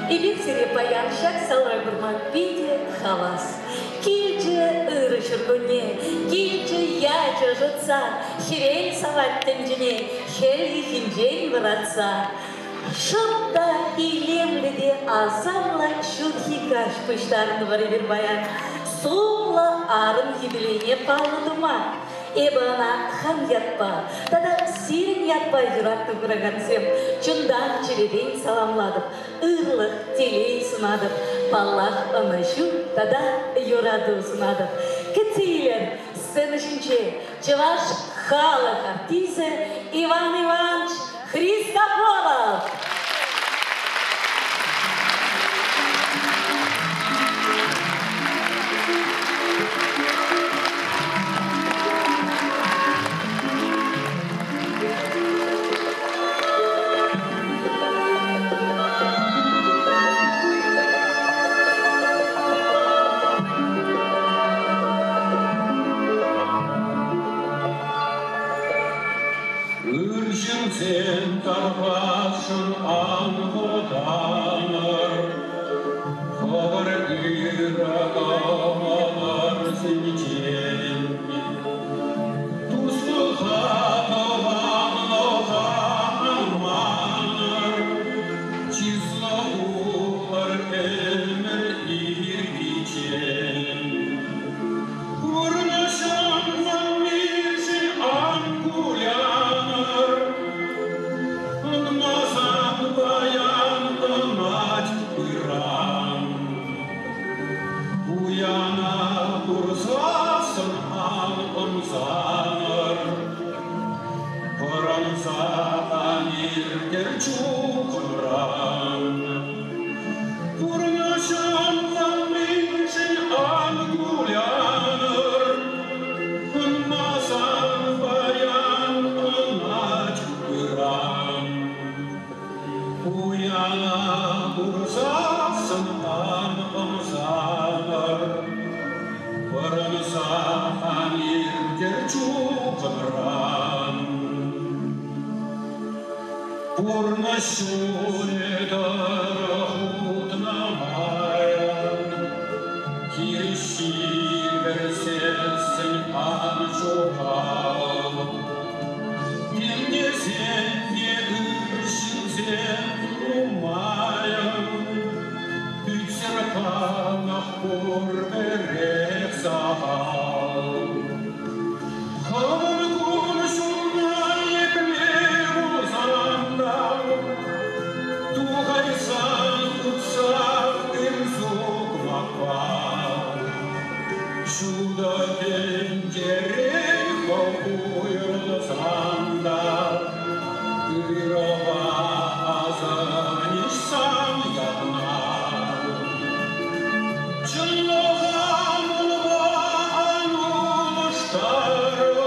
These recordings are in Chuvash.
Эпир сире паян ҫак залра курма питӗ хавас. Килчӗ ырӑ ҫуркунне, килчӗ ячӗ ӑшӑтса, хӗвел савать тӗнчене хӗл ыйхинчен вӑратса. Шӑп та илемлӗ те асамлӑ ҫурхи каҫ пуҫтарӑнтӑмӑр эпир паян. Сумлӑ арӑм юбилейне паллӑ тума. Эпӗ ӑна хам ятпа тата сирӗн ятпа юратнӑ куракансем чунтан чӗререн саламлатӑп, ырлӑх, телей сунатӑп, паллах, ӑнӑҫу тата юрату сунатӑп. Кӗтсе илер сцена ҫинче чӑваш халӑх артисчӗ Иван Иванович Христофоров! Ыр ҫынсем тархасшӑн ан вӑтанӑр, хӑвӑр ырӑ кӑмӑлӑрсенчен. Туслӑха, тӑванлӑха ан манӑр, чыслӑ пулӑр ӗмӗр иртиччен. Пурнӑҫӑн мӗншӗн ан кулянӑр, ӑнмасан паян ӑнать ыран. Пуяна курсассӑн ан ӑмсанӑр, пӑрӑнса ан иртӗр чухӑнран. Пурнӑҫӑн мӗншӗн ан кулянӑр, ӑнмасан паян ӑнать ыран. Пуяна курсассӑн ан ӑмсанӑр, пӑрӑнса ан иртӗр чухӑнран. Пурнӑҫ ҫулӗ тӑрӑх утнӑ майӑн хирӗҫ вӗрсессӗн ан ҫухал. Тем тесен те ыр ҫынсем нумайӑн, ӳтсӗр халӑх пурпӗрех сахал. Хӑвӑн кун-ҫулна епле пулсан та, тухайсан утса ыр сукмакпа. Ҫутӑ тӗнчерен хӑв уйрӑлсан та, ырӑпа асӑнӗҫ сан ятна. Чӑнлӑха мулпа ан улӑштарӑр,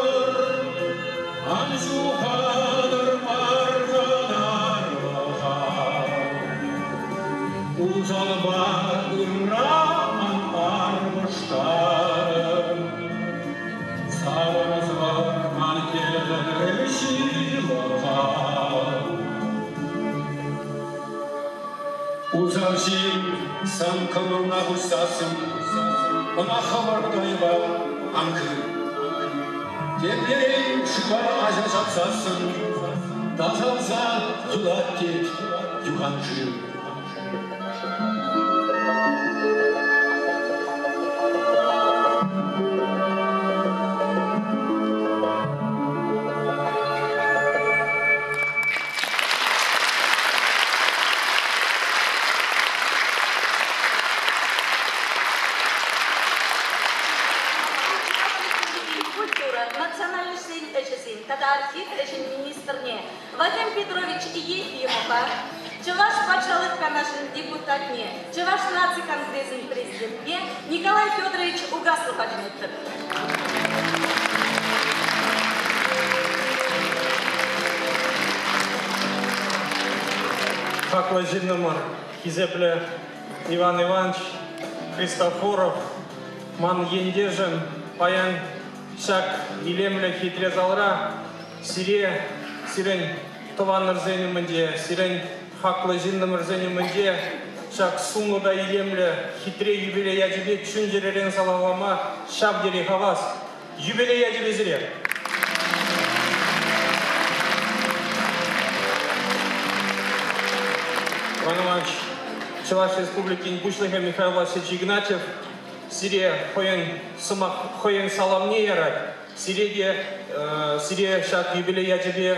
ан ҫухатӑр пархатарлӑха. Усалпа ырра ан арпӑштарӑр, савӑнсӑр ан кӗтӗр ҫылӑха. Усал ҫын сан кӑмӑлна хуҫсассӑн, ӑна хӑвӑрт айӑпа ан хыр. Теплерен шыва аҫа ҫапсассӑн, тасалса юлать тет юхан шыв. Культура, национальноҫсен ӗҫӗсен тата архив ӗҫӗн министрне Вадим Петрович Ефимова, Чӑваш Патшалӑх Канашӗн депутатне, Чӑваш наци конгресӗн президентне Николай Федорович Угаслова чӗнетпӗр. Хаклӑ ҫыннӑмӑр, хисеплӗ Иван Иванович Христофоров, ман ентешӗм, паян ҫак илемлӗ хитре залра сире, сирӗн тӑванӑрсен умӗнче, сирӗн хаклӑ ҫыннӑмӑрсен умӗнче Ҫак сумлӑ та илемлӗ хитре юбилей ячӗпе чун-чӗререн саламлама ҫав тери хавас. Юбилей ячӗпе сире! Иван Иванович, Чӑваш Республикин Пуҫлӑхӗ Михаил Васильевич Игнатьев сире хӑйӗн сӑмах, хӑйӗн саламне ярать. Сире те, сире ҫак юбилей ячӗпе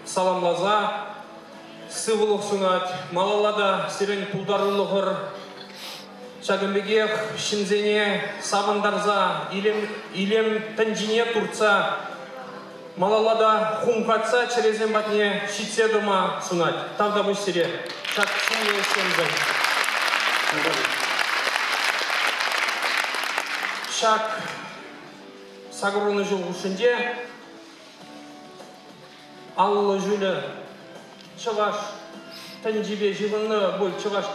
саламласа сывлӑх сунать. Малалла та сирӗн пултарулӑхӑр ҫакӑн пекех ҫынсене савӑнтарса, илем, илем тӗнчине туртса, малалла та хумхатса чӗресем патне ҫитсе тӑма сунать. Тавтапуҫ сире ҫак сумлӑ ӗҫсемшӗн. Ҫак 80 ҫул хушшинче 50 ҫулӗ чӑваш тӗнчипе ҫыхӑннӑ пуль, чӑваш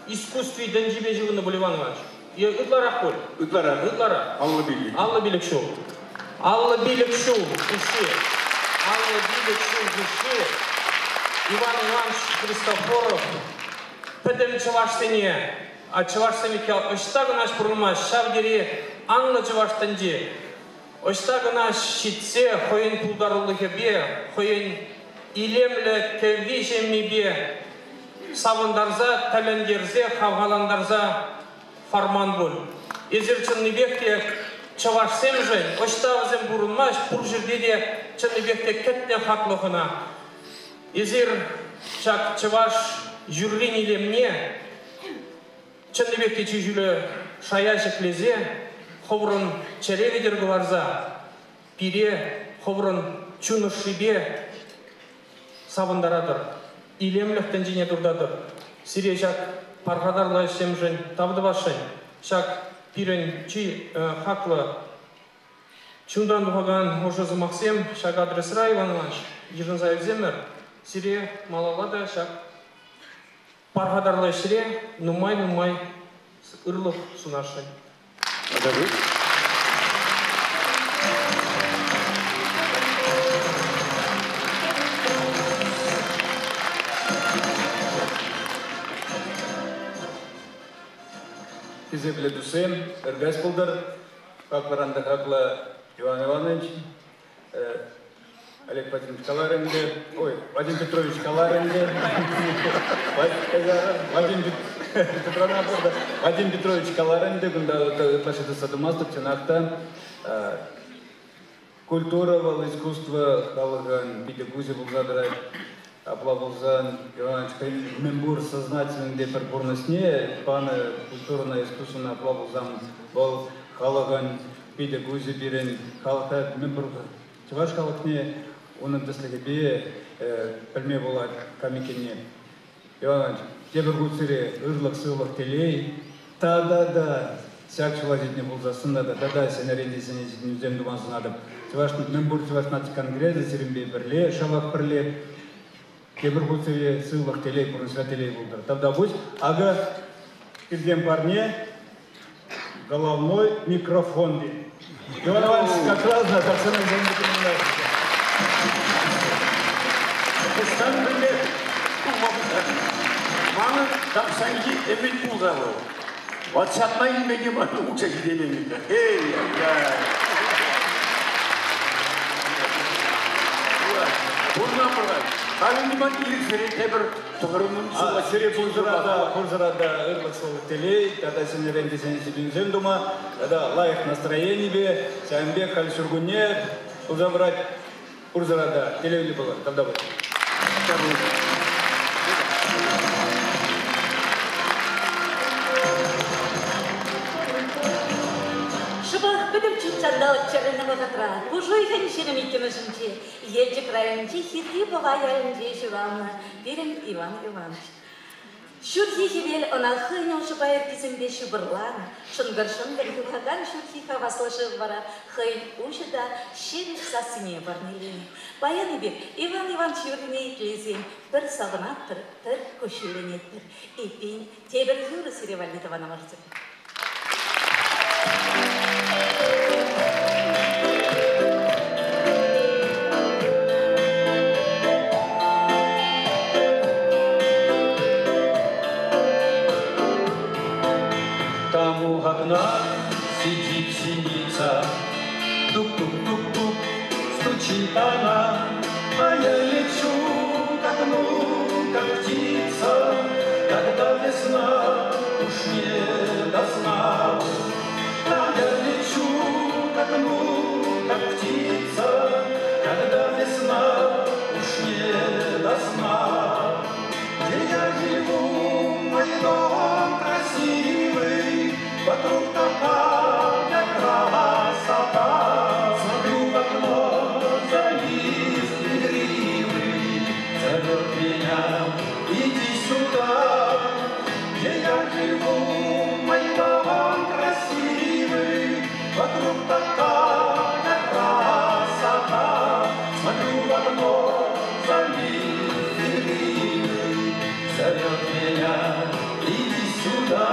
искусстви тӗнчипе ҫыхӑннӑ пуль, Иван Иванович. Е ытларах пуль? Ытларах. Ытларах. 55. 55 ҫул. 55 ҫул хушши. 55 ҫул хушши Иван Иванович Христофоров пӗтӗм чӑвашсене, а чӑвашсем ӑҫта кӑна пурӑнмасть, ҫав тери анлӑ чӑваш тӗнчи. Ӑҫта кӑна ҫитсе хӑйӗн пултарулӑхӗпе, хӑйӗн илемлӗ кӗвви-ҫеммипе савӑнтарса, тӗлӗнтерсе, хавхалантарса фарман пуль. Эсир чӑннипех те чӑвашсемшӗн ӑҫта вӗсем пурӑнмасть, пур ҫӗрте те чӑннипех те кӗтнӗ хаклӑ хӑна. Эсир ҫак чӑваш юррин илемне чӑннипех те чи ҫӳле шая ҫӗклесе, хӑвӑрӑн чӗре витӗр кӑларса, пире хӑвӑрӑн чун ӑшшипе савӑнтаратӑр, илемлӗх тӗнчине туртатӑр. Сире ҫак пархатарлӑ ӗҫсемшӗн тав тӑвасшӑн. Ҫак пирӗн чи хаклӑ чунтан тухакан ӑшӑ сӑмахсем ҫак адресра, Иван Иванович, йышӑнса илсемӗр. Сире малалла та ҫак пархатарлӑ ӗҫре нумай-нумай ырлӑх сунасшӑн. Хисеплӗ туссем, ыркаҫ пултӑр. Хаклӑран та хаклӑ Иван Иванович, Олег Вадимович каларӗ ӗнтӗ, ой, Вадим Петрович каларӗ ӗнтӗ, Вадим Вадим Петрович каларӗ ӗнтӗ, кунта ытлашши тытса тӑмастӑп, чӑнах та. Культура вӑл искусство халӑхӑн питӗ куҫӗ пулса тӑрать. Апла пулсан Иван хӑй мӗнпур сознательный те пӗр пурнӑҫне панӑ культурӑна, искусствӑна, апла пулсан вӑл халӑхӑн питӗ куҫӗ пирӗн халӑхра мӗнпур чӑваш халӑхне унӑн тӗслӗхӗпе пӗлме пулать кам иккенне. Иван Иванович, тепӗр хут сире ырлӑх-сывлӑх, телей. Та-та-та, ҫак ҫула ҫитнӗ пулсассӑн та тата ҫӗнӗрен те ҫӗнӗ ҫитӗнӳсем тума сунатӑп. Чӑваш мӗнпур Чӑваш наци конгресӗ сирӗнпе пӗрле, шавах пӗрле. Тепӗр хут сире сывлӑх, телей, пурнӑҫра телей пултӑр. Тавтапуҫ. Акӑ пиртен парне головной микрофон. Иван Иванович как раз на Ӑҫтан пӗлме пулма пултарать. Манӑн тахҫанхи ӗмӗт пулса вӑл. Вот ҫакна илме те ман укҫа ҫитеймен. Эй, яй. Пурӑнамӑр. Халӗ ниман ирӗксӗре тепӗр тӑхӑрӑн ҫулла Сире пурсӑра та, пурсӑра та ырлӑх-сывлӑх, телей тата ҫӗнӗрен те ҫӗнӗ ҫитӗнӳсем тума тата лайӑх настроенипе, ҫавӑн пек халь ҫуркунне пулса пырать. Пурсӑра та телейлӗ пулӑр. Тавтапуҫ. Шӑпах пӗтӗм ҫутҫанталӑк чӗрӗлнӗ вӑхӑтра, пуш уйӑхӗн 22-мӗшӗнче, Елчӗк районӗнчи Хирти Пӑва ялӗнче ҫуралнӑ пирӗн Иван Иванович. Ҫурхи хӗвел ӑна хӑйӗн ӑшӑ пайӑркисемпе ҫупӑрланӑ, шӑнкӑр-шӑнкӑр юхакан ҫурхи хаваслӑ шыв вара хӑйӗн уҫӑ та ҫепӗҫ сассине парнеленӗ. Паян эпир Иван Иванович юррине итлесен пӗр савӑнатпӑр, пӗр куҫҫульленетпӗр. Эппин, тепӗр юрӑ сире валли тӑванӑмӑрсем. окну, как птица, когда весна уж не до сна. А я лечу к окну, как птица, когда весна уж не до сна. Где я живу, мой дом красивый, вокруг такая красота. Смотрю в окно, залив игривый зовет меня, иди сюда. Где я живу, мой дом красивый, вокруг такая красота. Смотрю в окно, залив игривый зовет меня, иди сюда.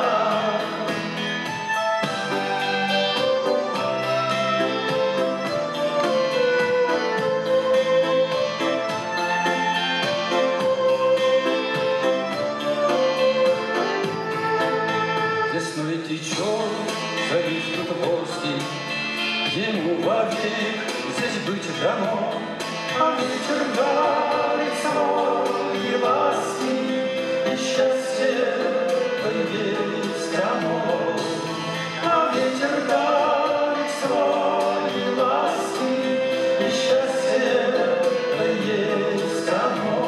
Весной течет залив Тутборский, ему вовек здесь быть дано, а ветер дарит свои ласки, и счастье то есть оно. А ветер дарит свои ласки, и счастье то есть оно.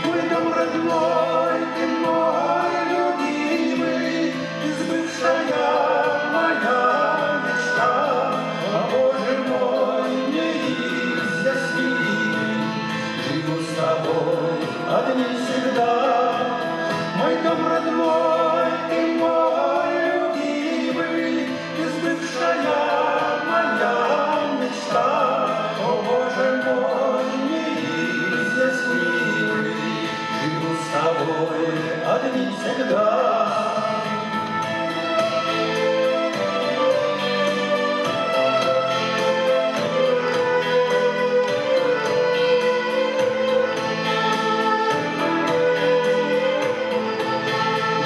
Мой дом родной, ты мой любимый, сбывшая моя мечта. А Боже мой, неизъяснимый, живу с тобой одни всегда. Мой дом родной, ты мой любимый, сбывшая моя мечта. О Боже мой, неизъяснимый, живу с тобой одни всегда.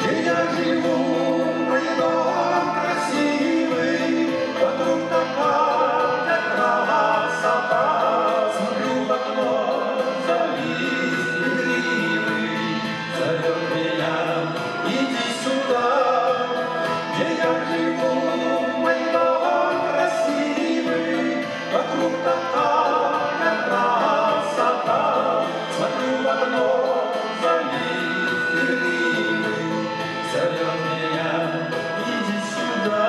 Где я живу, мой дом красивый, вокруг такая красота. Смотрю в окно, залив игривый зовет меня, иди сюда. Где я живу, мой дом красивый, вокруг такая красота. Смотрю в окно, залив игривый зовет меня, иди сюда.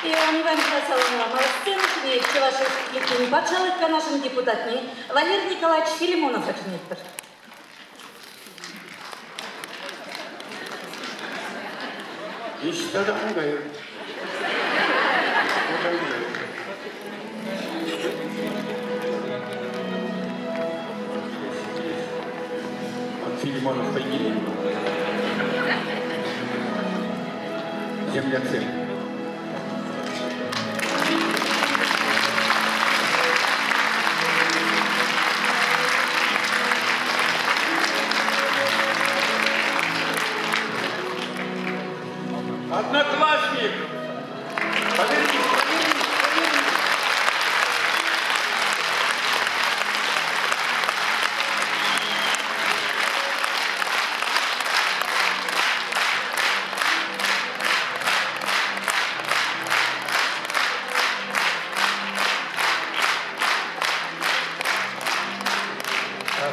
Иван Ивановича саламлама сцена ҫине Чӑваш Республикин Патшалӑх Канашӗн депутатне Валерий Николаевич Филимонова чӗнетпӗр. Ниҫта та ан кайӑр. Филимонов хӑй килет. Земляксем. Одноклассник! Повернись, повернись, повернись!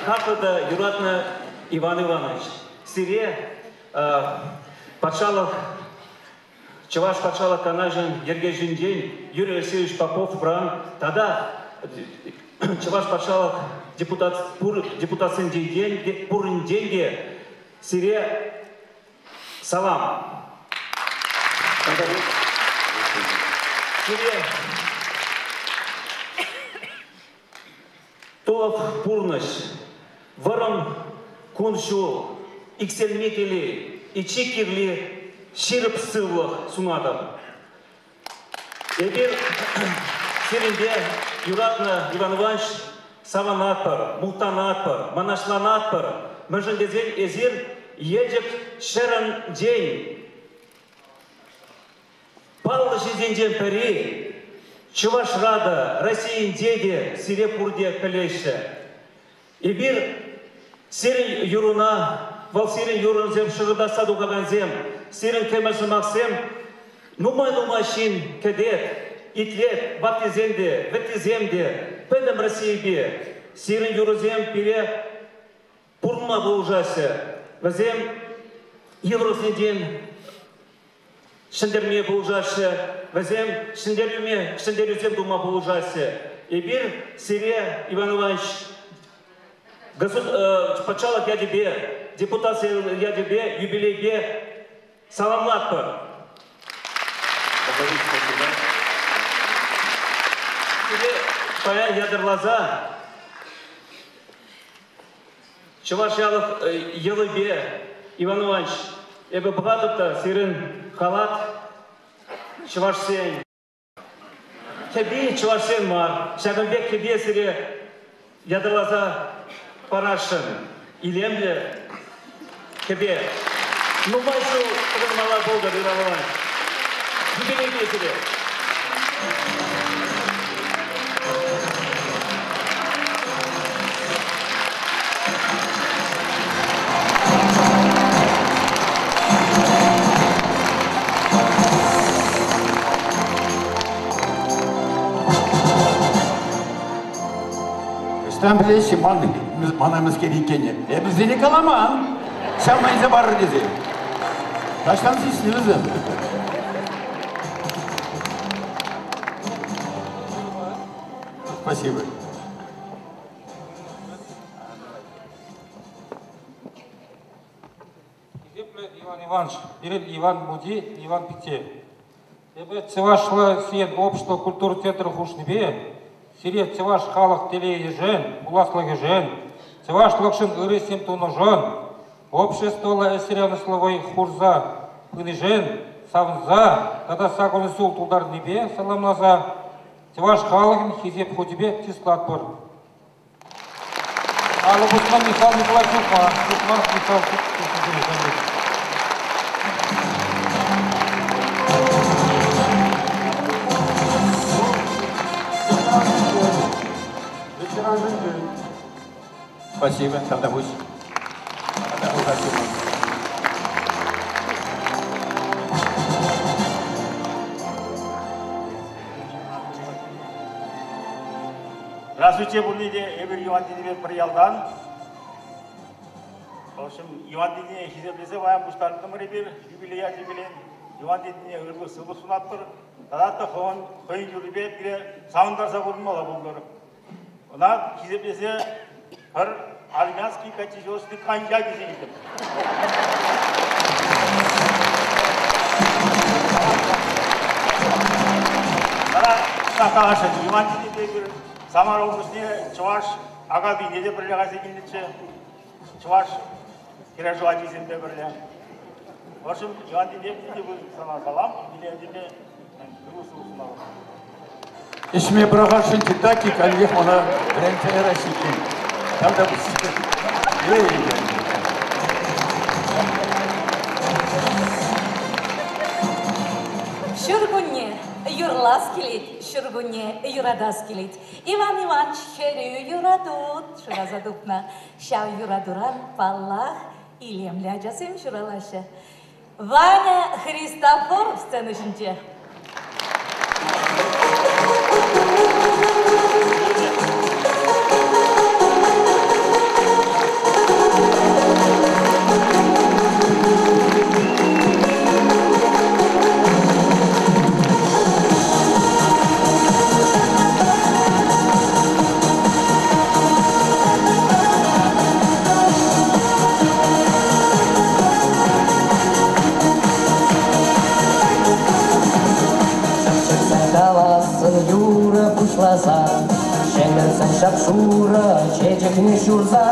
Хаклӑ юратнӑ Иван Иванович, сире патшалӑх Чӑваш патшалӑх канашӗн ертӳҫинчен Юрий Алексеевич Попов-ран тата Чӑваш патшалӑх депутат пур депутатсенчен пуринчен те сире салам. Сире тулӑх пурнӑҫ, вӑрӑм кун-ҫул, иксӗлми телей, чи кирли ҫирӗп сывлӑх сунатӑп. Эпир сирӗнпе, юратнӑ Иван Иванович, савӑнатпӑр, мухтанатпӑр, мӑнаҫланатпӑр. Мӗншӗн тесен эсир Елчӗк ҫӗрӗнчен паллӑ ҫынсенчен пӗри, Чӑвашра та, Российинче те сире пурте пӗлеҫҫӗ. Эпир сирӗн юрӑна, вӑл сирӗн юрӑсем шӑрӑтасса тухакансем, сирӗн кӗмӗл сӑмахсем нумай-нумай ҫын кӗтет, итлет, ваттисем те, вӗттисем те, пӗтӗм Российипе. Сирӗн юрӑсем пире пурӑнма пулӑшаҫҫӗ. Вӗсем йывӑрлӑхсенчен ҫӗнтерме пулӑшаҫҫӗ, вӗсем ҫӗнтерӳме, ҫӗнтерӳсем тума пулӑшаҫҫӗ. Эпир сире, Иван Иванович, патшалӑх ячӗпе, депутатсен ячӗпе, юбилейпе саламлатпӑр. Сире паян ятарласа Чӑваш ялӑх йӑлипе, Иван Иванович, эпӗ пӑхатӑп та сирӗн халат чӑвашсен. Кӗпи чӑвашсен мар. Ҫакӑн пек кӗпе сире ятарласа парасшӑн. Илемлӗ кӗпе. Нумай ҫул тӑхӑнмалла пултӑр, Иван Иванович. Юбилейпе сире. Ӑҫтан пӗлеҫҫӗ ман, мана мӗскер иккенне? Эпӗ сире каламан. Ҫавна илсе парӑр тесе. Таҫтан сиснӗ вӗсем. Спасибо. Хисеплӗ Иван Иванович, пирӗн Иван Мучи, Иван Пичче. Эпӗ Чӑвашла сиен общество культура центрӗ хушнипе сире чӑваш халӑх телейӗшӗн, пуласлӑхӗшӗн, чӑвашлӑхшӑн ырӑ ӗҫсем тунӑшӑн, обществӑлла ӗҫре ӑнӑҫлӑ вӑй хурса пынишӗн савӑнса тата сакӑр ҫул тултарнипе саламласа чӑваш халӑхӗн Хисеп хучӗпе чыслатпӑр. Алӑ пусма Михаил Николаевич Юхма. Юхма Михаил Николаевич. Спасибо, тавтапуҫ. Здравствуйте, пурне те. Эпир Иван тетепе пӗр ялтан. В общем, Иван тетене хисеплесе паян пуҫтарӑнтӑмӑр эпир юбилей ячӗпелен. Иван тетене ырлӑх-сывлӑх сунатпӑр. Тата та хӑвӑн хӑйӗн юррипе пире савӑнтарса пурӑнмалла пултӑр. Ӑна хисеплесе пӗр армянский категоричный коньяк илсе килтӗм. Тата калаҫать, Иван тетепе эпир Самара облаҫне чӑваш Акатуйне те пӗрле кайса килнӗччӗ. Чӑваш кӗрешӳ ачисемпе пӗрле. В общем, Иван тете питӗ пысӑк сана салам, юбилей ячӗпе Ӗҫме пӑрахасшӑнччӗ так-и, каллех мана вӗрентсе яраҫҫӗ иккен. Тавтапуҫ. Ҫуркунне юрлас килет, ҫуркунне юратас килет. Иван Иванович хӗрӳ юрату шыраса тупнӑ. Ҫав юратуран, паллах, илемлӗ ачасем ҫуралаҫҫӗ. Ваня Христофоров сцена ҫинче. Калассӑн юрӑ пуҫласа, Ҫӗмӗрсен шап-шурӑ чечекне ҫурса,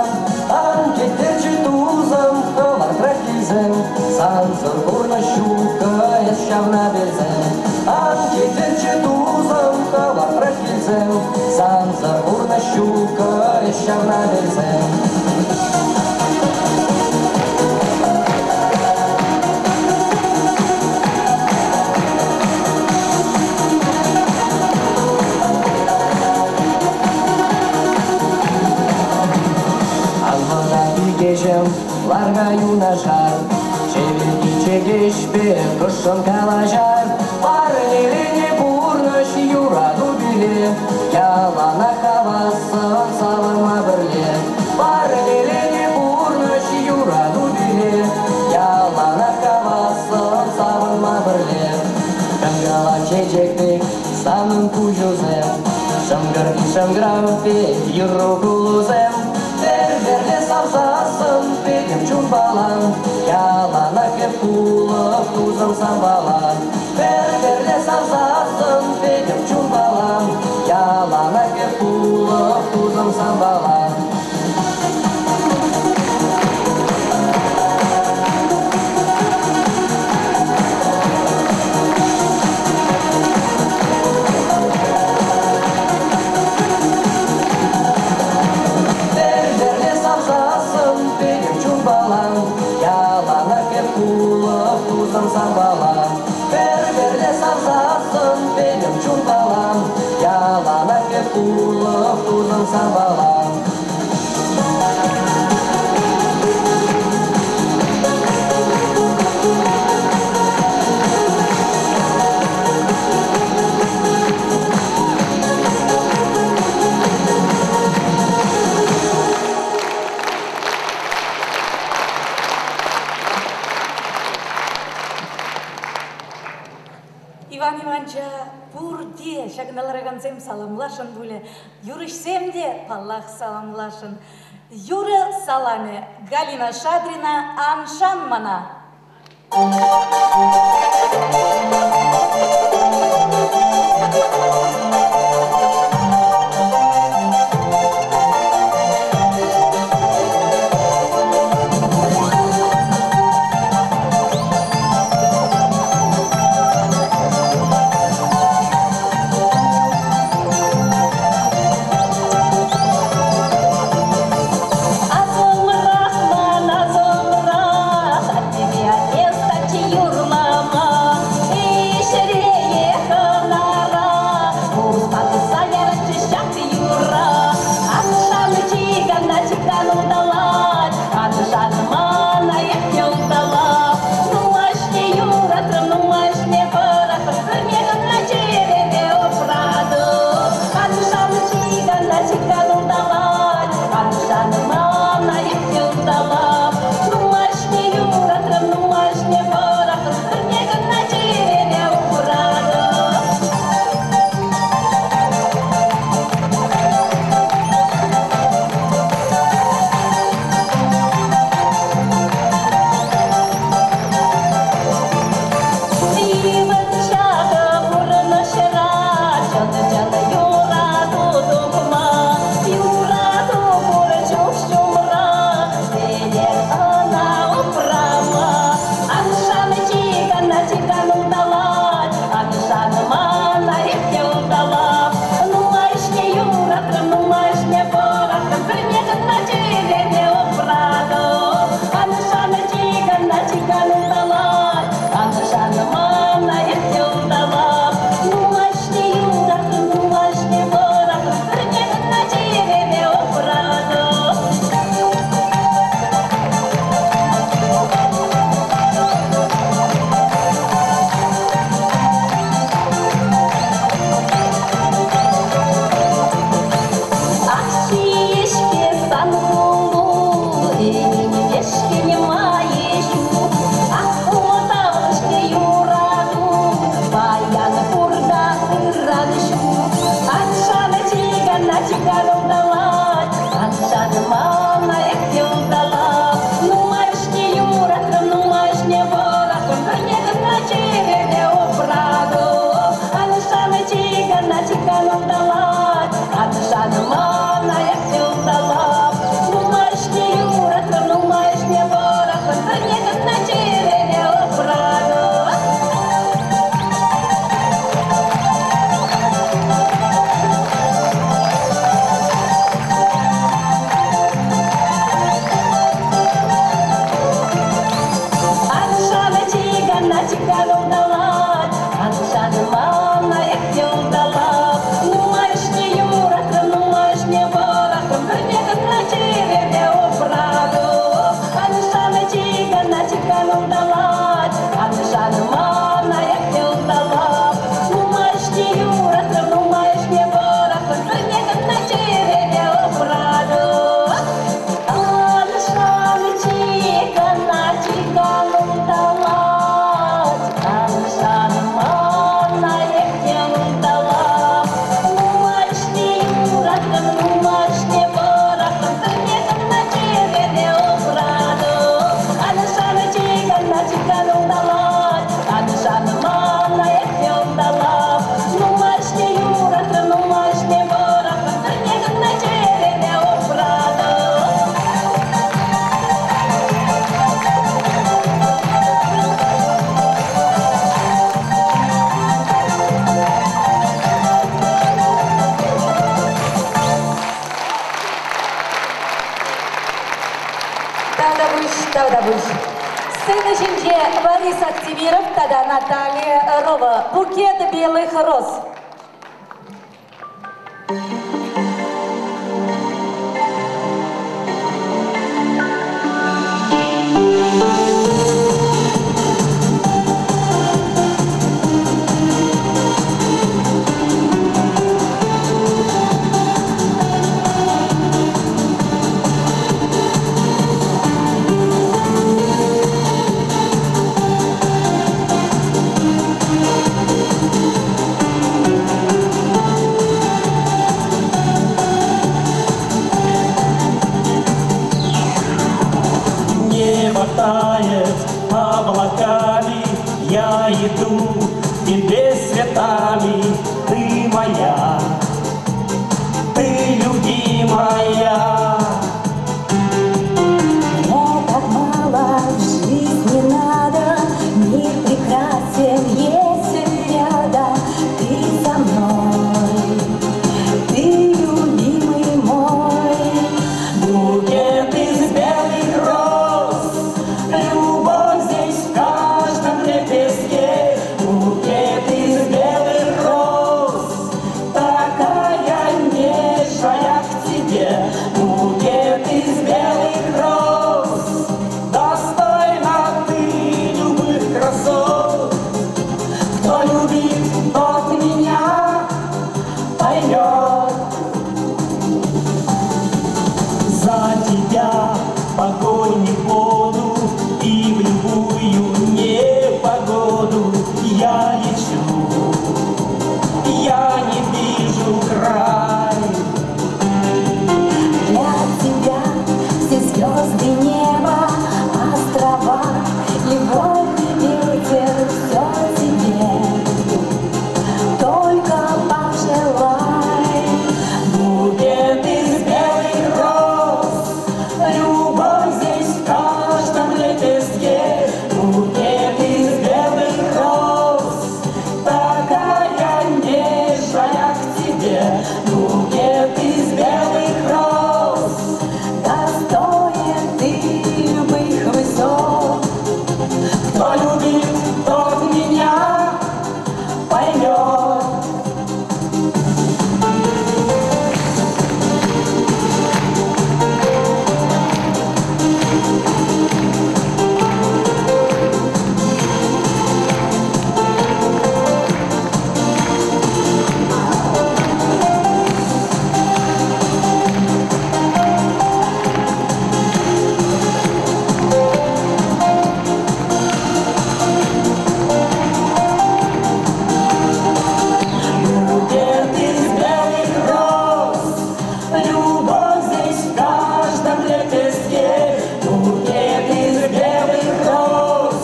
Ан кӗттерчӗ ту. тусӑм, хӑвӑртрах килсем, Сансӑр пурнӑҫ ҫуккӑ, эс ҫавна пӗлсем. Ан килтӗрччӗ, тусӑм, хӑвӑртрах килсем, Сансӑр пурнӑҫ ҫуккӑ, эс ҫавна пӗлсем. Ан вӑта, пикеҫӗм, лар-ха юнашар, Чӗвӗлти чӗкеҫ пек ӑшшӑн калаҫар. Парнеленӗ пурнӑҫ юрату пире, Яланах хавассӑн савӑнма пӗрле. Парнеленӗ пурнӑҫ юрату пире, Яланах хавассӑн савӑнма пӗрле. Кӑн-кӑвак чечек пек санӑн куҫусем, Шӑнкӑрти шӑнкӑрав пек юрру кулусем. Пӗр-пӗрне савсассӑн пӗтӗм чунпалан, Яланах эп пулӑп тусӑм санпала. Пӗр-пӗрне савсассӑн пӗтӗм чунпалан, Яланах эп пулӑп тусӑм санпала. Пӗр-пӗрне савсассӑн пӗтӗм чунпалан, Яланах эп пулӑп тусӑм санпала. Пӗр-пӗрне савсассӑн пӗтӗм чунпалан, Яланах эп пулӑп тусӑм санпала. Иван Иванча пурте ҫакна ларакансем саламлашӑн пулӗ. Юрӑҫсем те, паллах, саламлашӑн. Юрӑ саламӗ Галина Шадрина «Ан шан мана». Асӑмрах ман, асӑмрах, аттепе анне стачи юрлама. Тавтапуҫ, тавтапуҫ. Сцена ҫинче Борис Активиров тата Наталья Рова. Букет белых роз. Небо тает облаками, я иду тебе цветами, ты моя, ты любимая. Мне так мало в жизни надо, мир прекрасен, если рядом ты со мной, ты любимый мой. Букет из белых роз, любовь здесь в каждом лепестке. Букет из белых роз, такая нежная к тебе. Букет из белых роз, достойна ты любых красот. Кто любит, тот меня поймет. За тебя в огонь и в воду и в любую непогоду я лечу, я не вижу край. Для тебя все звезды неба, острова, любовь и ветер, все тебе. Только пожелай. Букет из белых роз, любовь здесь в каждом лепестке. Букет из белых роз, такая нежная к тебе. Букет из белых роз, Достоин ты любых высот. кто любит, тот меня поймет. Букет из белых роз, любовь здесь в каждом лепестке. Букет из белых роз,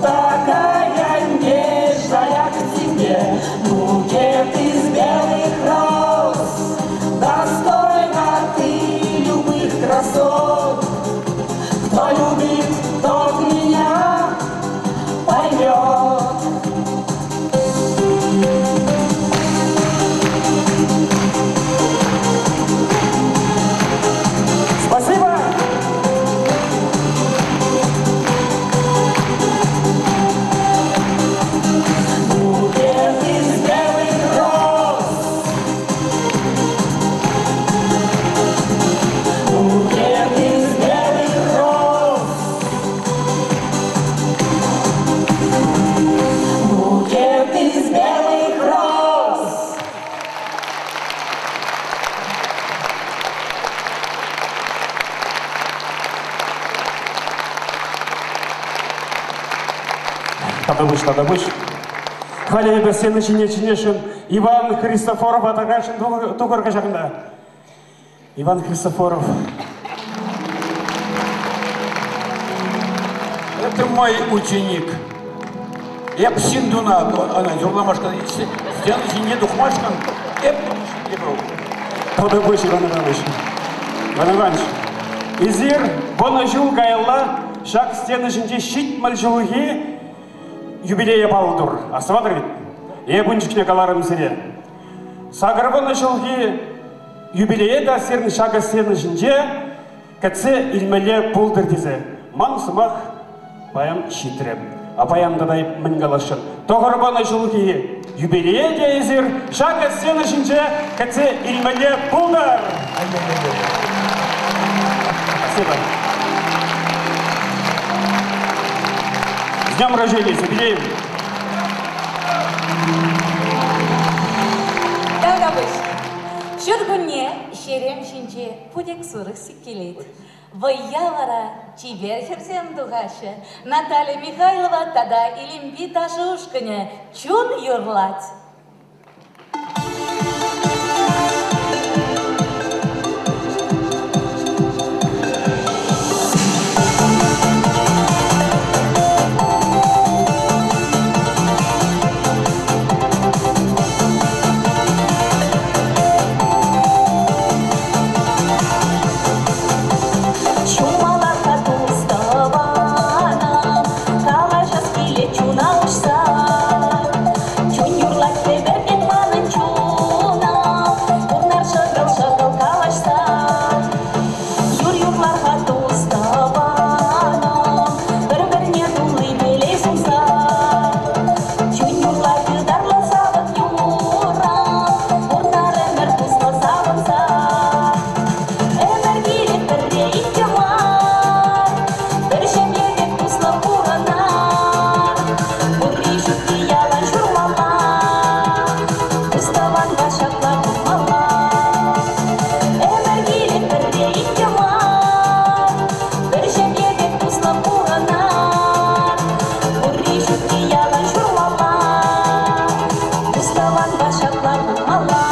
такая нежная к тебе. Букет из белых роз, достойна ты любых красот. Кто любит, тот меня поймет. Спасибо! Букет из белых роз, букет из белых роз, букет из белых роз. Тавтапуҫ, тавтапуҫ. Халӗ эпӗ сцена ҫине чӗнесшӗн Иван Христофорова тархасшӑн тухӑр ҫакӑнта. Иван Христофоров. Это мой ученик. Эп ҫын туна, ӑна юрламашкӑн, сцена ҫине тухмашкӑн эп был. Тавтапуҫ, Иван Иванович. Иван Иванович, эсир вунӑ ҫул каялла ҫак сцена ҫинче 70 ҫулхи юбилее паллӑ турӑр. Астӑватӑр ведь? Эп ун чухне каларӑм сире. 80 ҫулхи юбилее та сирӗн ҫакӑ сцена ҫинче кӗтсе илмелле пултӑр тесе ман сӑмах паян ҫитрӗ. А паян тата мӗн каласшӑн? Тӑхӑрпанӑ ҫулхи юбилее те эсир ҫакӑ сцена ҫинче кӗтсе илмелле пултӑр! Спасибо. С днем рождения, с юбилеем! Тавтапуҫ. Ҫуркунне ҫерем ҫинче путек сурӑх сиккелет. Вӑййа вара чипер хӗрсем тухаҫҫӗ. Наталья Михайлова тата Илемпи ташӑ ушкӑнӗ чун юрлать. Ҫумаларха тус-тӑванӑм, калаҫас килет чуна уҫса. Чун юрлать хӗпӗртет манӑн чунӑм, пурнар шӑкӑл-шӑкӑл калаҫса. Юр юрлар-ха тус-тӑванӑм, пӗр-пӗрне тулли телей сунса. Чун юрлать ытарлӑ савӑк юрӑ, пурнар ӗмӗр туслӑ савӑнса. Ӗмӗр килет пӗрре иккӗ мар, пӗр ҫемье пек туслӑ пурӑнар. Пурри ҫукки ялан ҫурмалла, тус-тӑванпа ҫапла пулмалла. Ӗмӗр килет пӗрре иккӗ мар, пӗр ҫемье пек туслӑ пурӑнар. Пурри ҫукки ялан ҫурмалла, тус-тӑванпа ҫапла пулмалла.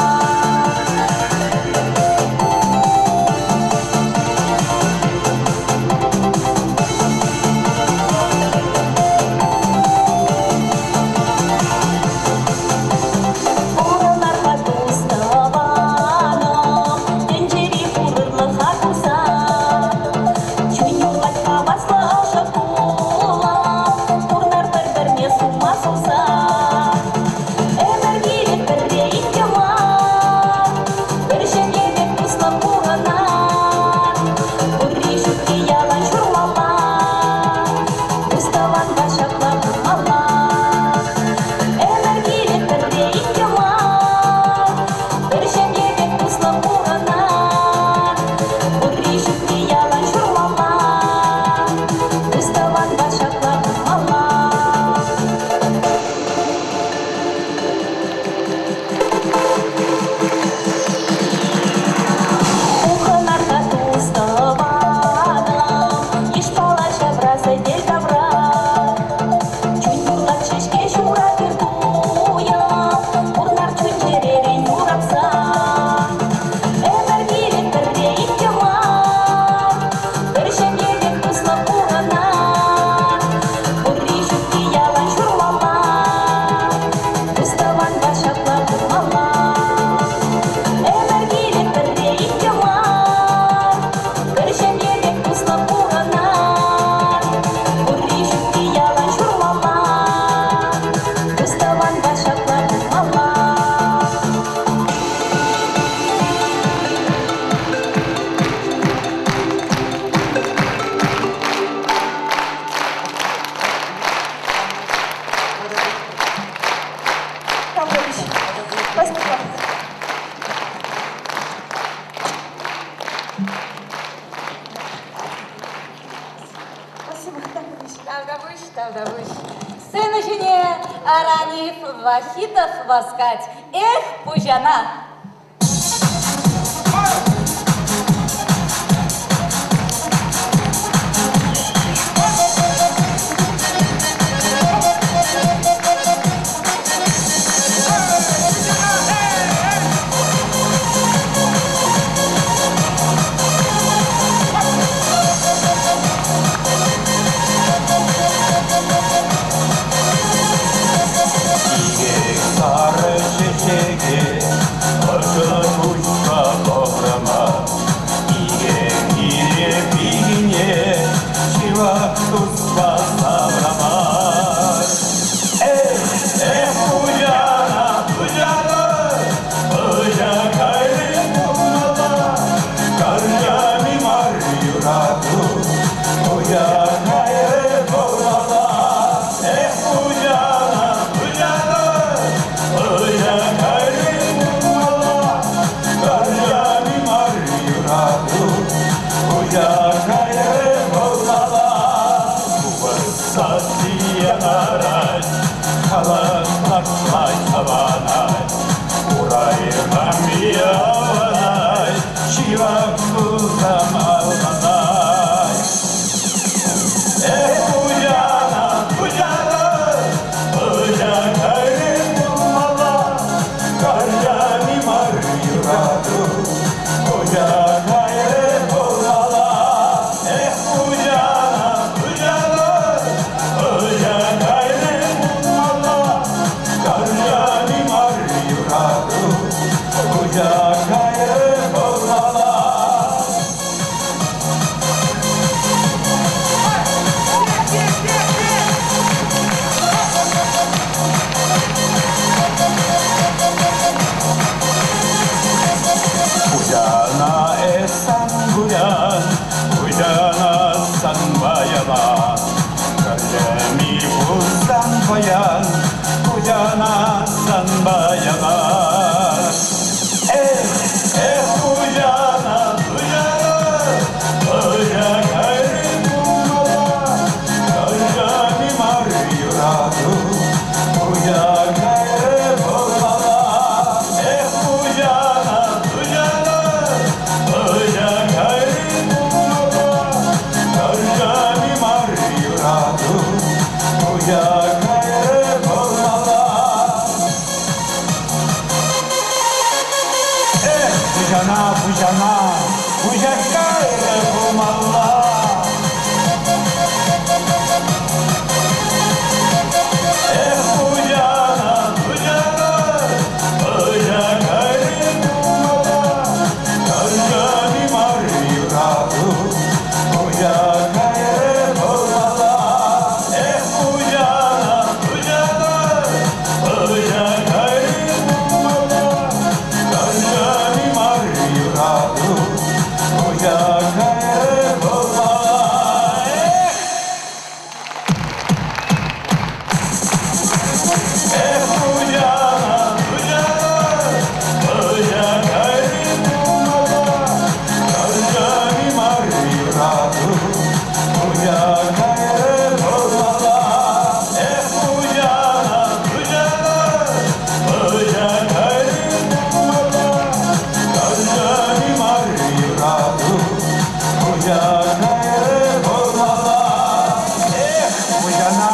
Пурӑнар-ха тус-тӑванӑм, тӗнчери пур ырлӑха курса. Чун юрлать хаваслӑ ӑшӑ кулӑ, пурнар пӗр-пӗрне сума суса. Ӗмӗр килет пӗрре иккӗ мар, пӗр ҫемье пек туслӑ пурӑнар. Пурри ҫукки ялан ҫурмалла, тус-тӑванпа ҫапла пулмалла. Ӗмӗр килет пӗрре иккӗ мар, пӗр ҫемье пек туслӑ пурӑнар. Пурри ҫукки ялан ҫурмалла, тус-тӑванпа ҫапла пулмалла. Пухӑнар-ха тус-тӑванӑм, йышпала ҫавра сӗтел тавра. Чун юрлать ҫеҫке ҫумра пир туйӑм, пурнар чун-чӗререн юратса. Ӗмӗр килет пӗрре иккӗ мар, пӗр ҫемье пек туслӑ пурӑнар. Пурри ҫукки ялан ҫурмалла, тус-тӑванпа ҫапла пулмалла. Ӗмӗр килет пӗрре иккӗ мар, пӗр ҫемье пек туслӑ пурӑнар. Пурри ҫукки ялан ҫурмалла, тус-тӑванпа ҫапла пулмалла. Павлович, спасибо. Спасибо, Павлович. Тавтапуҫ, тавтапуҫ. Сцена ҫине Раниф Вахитов васкать. Эх, пуҫана! Сарӑ чечеке юрату, пуҫа кайрӗ пулмалла. Эх, пуҫана, пуҫана, пуҫа кайрӗ пулмалла. Каллами мар юрату, пуҫа кайрӗ пулмалла. Купӑс сасси янӑрать, халӑх ташлать, савӑнать. Урай хами авӑнать, ҫывӑх тусӑм алланать. Эх, пуҫана, пуҫана, пуҫа кайрӗ пулмалла. Каллами мар юрату, пуҫа кайрӗ пулмалла. Эх, пуҫана, пуҫана, пуҫа кайрӗ пулмалла. Каллами мар юрату, пуҫа кайрӗ пулмалла. Пуҫана эс ан кулян, пуҫана сан баяла. Каллеми пулсан паян, пуҫана сан баяла. Эх, эх, пуҫана, пуҫана, пуҫа кайрӗ пулмалла. Каллеми мар юрату, пуҫа кайрӗ пулмалла. Эх, пуҫана, пуҫана, пуҫа кайрӗ пулмалла. Каллеми мар юрату, пуҫа кайрӗ пулмалла. Эх, пуҫана, пуҫана, пуҫа кайрӗ пулмалла. Эх, пуҫана, пуҫана, пуҫа кайрӗ пулмалла. Каллами мар юрату, пуҫа кайрӗ пулмалла. Эх, пуҫана, пуҫана, пуҫа кайрӗ пулмалла. Каллами мар юрату, пуҫа кайрӗ пулмалла. Эх! Эх, пуҫана, пуҫана, пуҫа кайрӗ пулмалла. Каллами мар юрату, пуҫа кайрӗ пулмалла. Эх, пуҫана, пуҫана, пуҫа кайрӗ пулмалла. Каллами мар юрату, пуҫа кайрӗ пулмалла. Эх, пуҫана!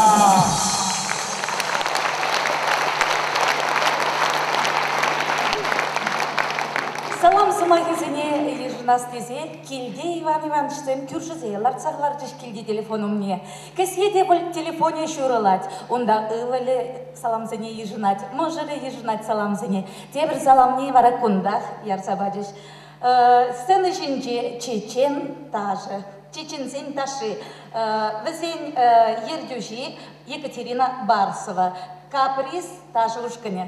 Салам сӑмахӗсене йышӑнас тесе килте Иван Ивановичсем кӳршӗсене лартса хӑварчӗҫ килти телефон умне. Кӗсье те пуль телефонӗ ҫурӑлать. Унта ывӑлӗ саламсене йышӑнать, мӑшӑрӗ йышӑнать саламсене. Тепӗр саламне вара кунтах ярса пачӗҫ. Сцена ҫинче чечен ташӑ, чеченсен ташши. Вӗсен ертӳҫи Екатерина Барсова. Каприз ташӑ ушкӑнӗ.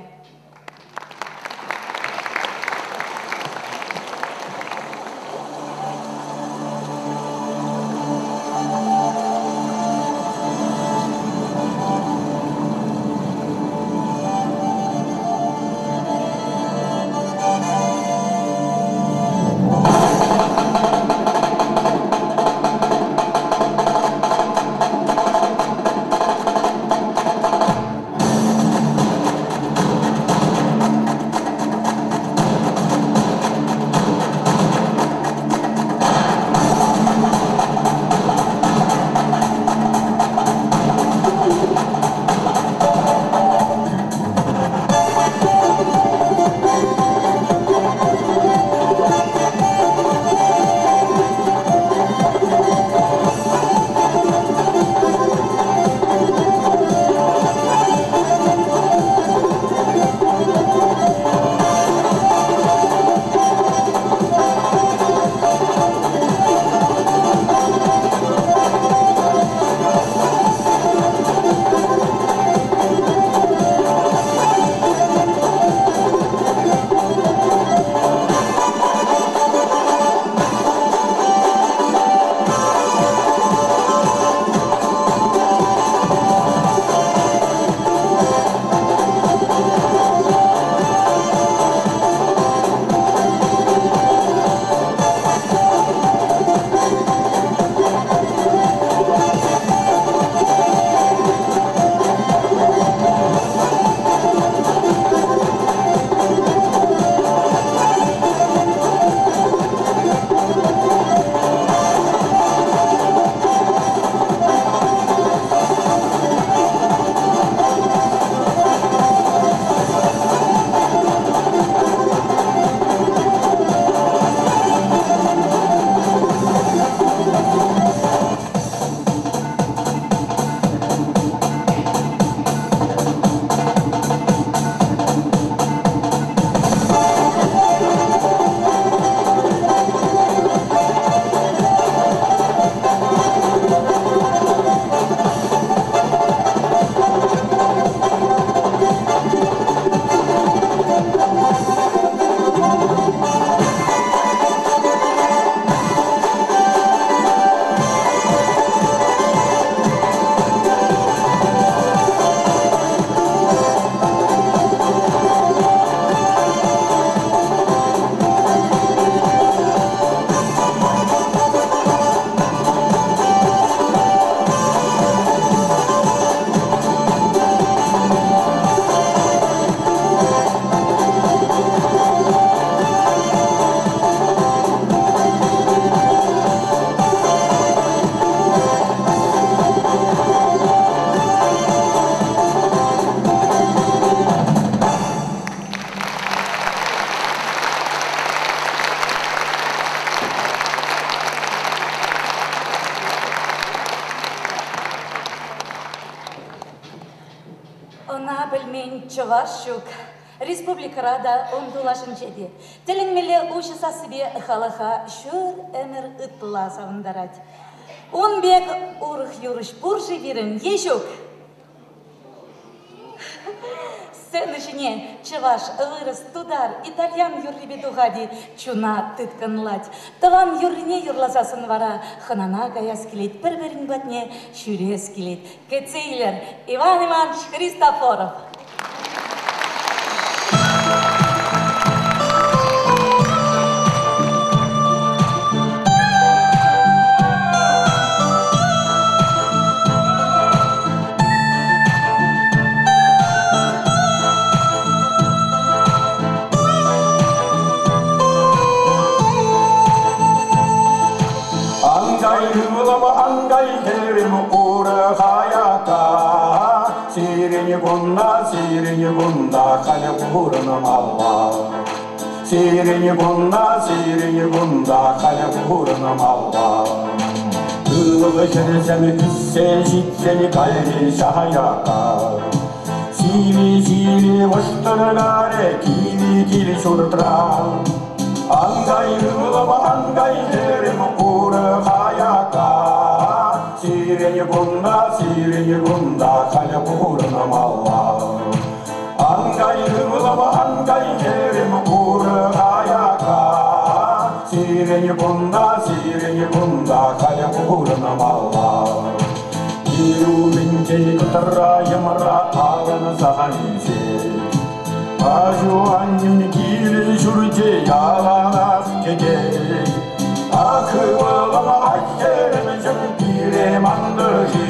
пӗлмен чӑваш ҫук. Республикӑра та, ун тулашӗнче те. Тӗлӗнмелле уҫӑ сассипе халӑха ҫур ӗмӗр ытла савӑнтарать. Ун пек урӑх юрӑҫ пур-ши пирӗн е ҫук? Сцена ҫине чӑваш, вырӑс, тутар, итальян юррипе тухать-и, чуна тыткӑнлать. Тӑван юррине юрласассӑн вара хӑнана каяс килет, пӗр-пӗрин патне ҫӳрес килет. Кӗтсе илер, Иван Иванович Христофоров. Ан кай ывӑлӑм, ан кай хӗрӗм, урӑх аякка. Сирӗн кунта, сирӗн кунта халӗ пурӑнмалла. Сирӗн кунта, сирӗн кунта халӗ пурӑнмалла. Ывӑл хӗрсем ӳссе ҫитсен кайрӗҫ аякка. Сивӗ-сивӗ вӑштӑркарӗ кивӗ кил-ҫуртра. Ан кай, ывӑлӑм, ан кай, хӗрӗм, урӑх аякка. Сирӗн кунта, сирӗн кунта халӗ пурӑнмалла. Ан кай, ывӑлӑм, ан кай, хӗрӗм, урӑх аякка. Сирӗн кунта, сирӗн кунта халӗ пурӑнмалла. Кил умӗнчен кӑтра йӑмра авӑнса ӳсет. Аҫу-аннӳн килӗ-ҫурчӗ яланах кӗтет. Ах, ывӑлӑм, аттемҫӗм, пире мантӑр-ши?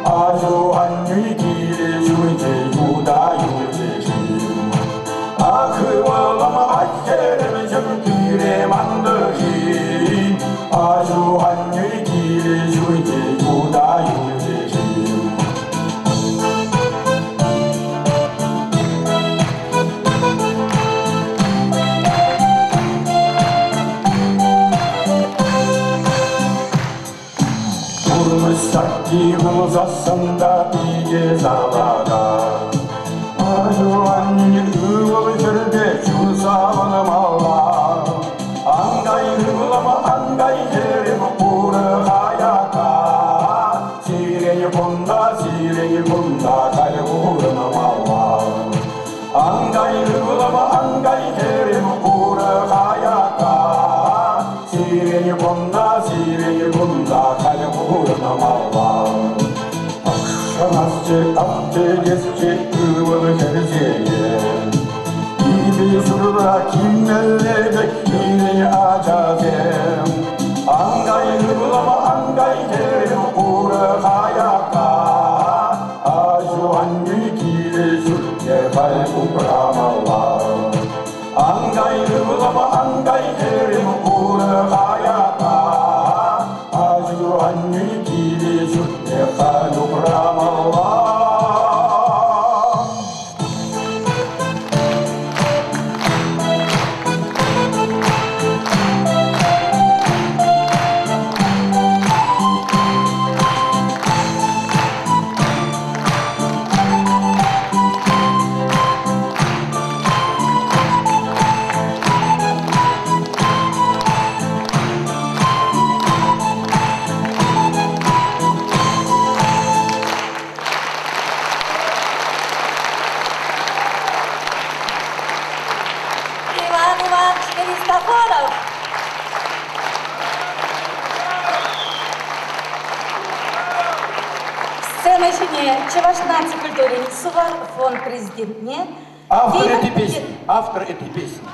Аҫу-аннӳн килӗ-ҫурчӗ юта юлчӗ-ши? Ах, ывӑлӑм, аттемҫӗм, пире мантӑр-ши? Аҫу-аннӳн килӗ-ҫурчӗ юта юлчӗ-ши? Пурнӑҫ сакки пулсассӑн та питӗ сарлака. Аҫу-аннӳн ывӑл-хӗрпе чун савӑнмалла. Ан кай, ывӑлӑм, ан кай, хӗрӗм, урӑх аякка. Сирӗн кунта, сирӗн кунта халь пурӑнмалла. Ан кай, ывӑлӑм, ан кай, хӗрӗм, урӑх аякка. Сирӗн кунта, сирӗн кунта халь пурӑнмалла. Ах, аттелесчӗ ывӑл хӗрсене. Кивӗ ҫуртра килмелле пек пирӗн ачасем. Ан кай, ывӑлӑм, ан кай, хӗрӗм, урӑх аякка. Аҫу-аннӳ килӗ-ҫуртне халь упрамалла. Ан кай, ывӑлӑм, ан кай, хӗрӗм, урӑх аякка. Аҫу-аннӳ килӗ-ҫуртне халь упрамалла. Иван Иванович Христофоров. Сцена ҫине Чӑваш наци культурин Сувар фонд президентне Автор этой песни. Автор этой песни.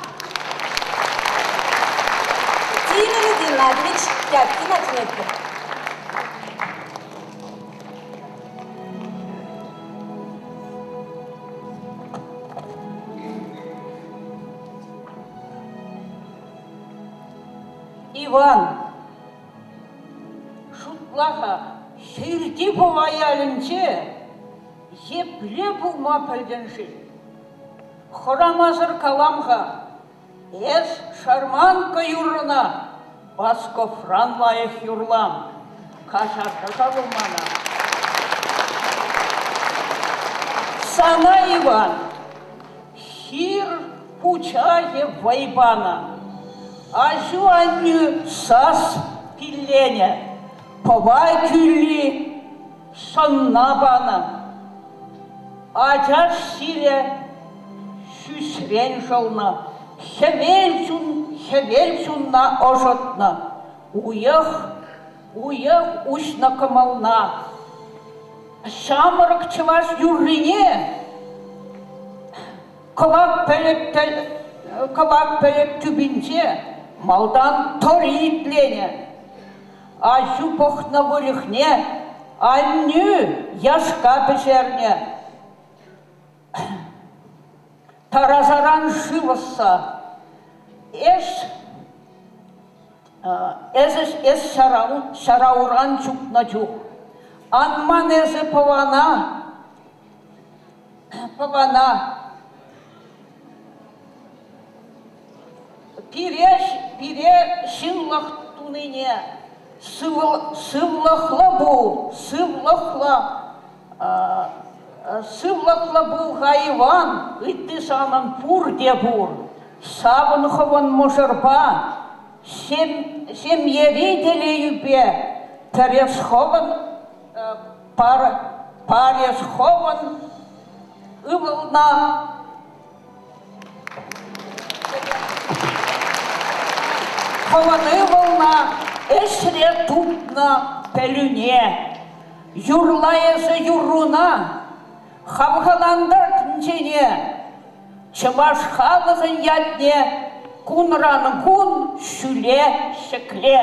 Тимер Геннадьевич Тяпкина чӗнетпӗр. Иван, шутла-ха, Хирти Пӑва ялӗнче епле пулма пӗлтӗн-ши? Хӑрамасӑр калам-ха, эс шарманка юррӑна Басковран лайӑх юрлан. Каҫарса-ха вӑл мана. Сана, Иван, хир пучахӗ вӑй панӑ. Аҫу-аннӳ сас пилленӗ, Пӑва кӳлли сӑнна панӑ. Ачаш ҫилӗ ҫӳҫрен шӑлнӑ, хӗвел чун хӗвел чунна ӑшӑтнӑ. Уйӑх, уйӑх уҫнӑ кӑмӑлна. Ҫамрӑк чӑваш юррине кӑвак пӗлӗт кӑвак пӗлӗт тӳпинче малтан тӑри итленӗ. Аҫу пӑхнӑ выльӑхне аннӳ яшка пӗҫернӗ. Тарасаран шыв ӑсса. Эс эсӗ эс ҫара уран чупнӑ чух ан ман эсӗ Пӑвана, Пӑвана. Пире, пире ҫынлӑх тунине сывлӑхлӑ пул, сывлӑхлӑ, сывлӑхлӑ пул-ха, Иван, ытти санӑн пурте пур. Савӑн хӑвӑн мӑшӑрпа, ҫемьери телейӳпе, тӗрес хӑвӑн парес хӑвӑн ывӑлна. Хӑвӑн ывӑлна ӗҫре тупнӑ пӗлӳне, юрла эсӗ юрруна, хавхалантар тӗнчене, чӑваш халӑхӗн ятне кунран-кун ҫӳле ҫӗкле.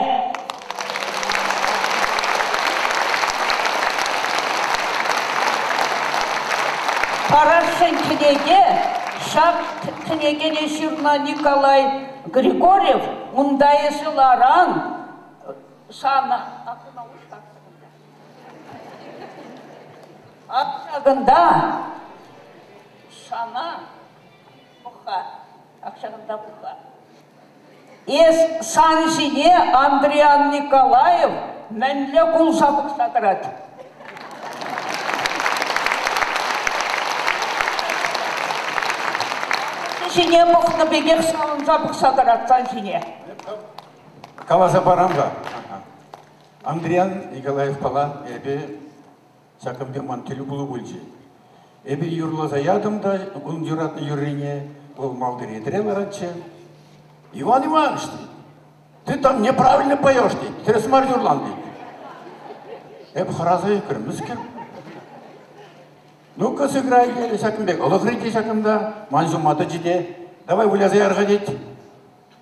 Парасшӑн кӗнеке ҫак кӗнекене ҫырнӑ Николай Григорьев унта эсӗ ларан сана ак ҫакӑнта сана пӑх-ха, ак ҫакӑнта пӑх-ха. Эс сан ҫине Андриан Николаев мӗнле кулса пӑхса тӑрать. Ҫине пӑхнӑ пекех савӑнса пӑхса тӑрать сан ҫине. Каласа парам-ха. Андриан Николаевпала эпӗ ҫакӑн пек ман тӗлпулу пулчӗ. Эпӗ юрласа ятӑм та ун юратнӑ юррине, вӑл малти ретре ларатчӗ. Иван Иванович, ты там неправильно поешь, тет, тӗрӗс мар юрлан, тет. Эп хӑраса ӳкрӗм, мӗскер? Ну-ка сыграй, терӗ ҫакӑн пек. Ӑлӑхри те ҫакӑнта, ман ҫумма тӑчӗ те. Давай выляса яр-ха, тет.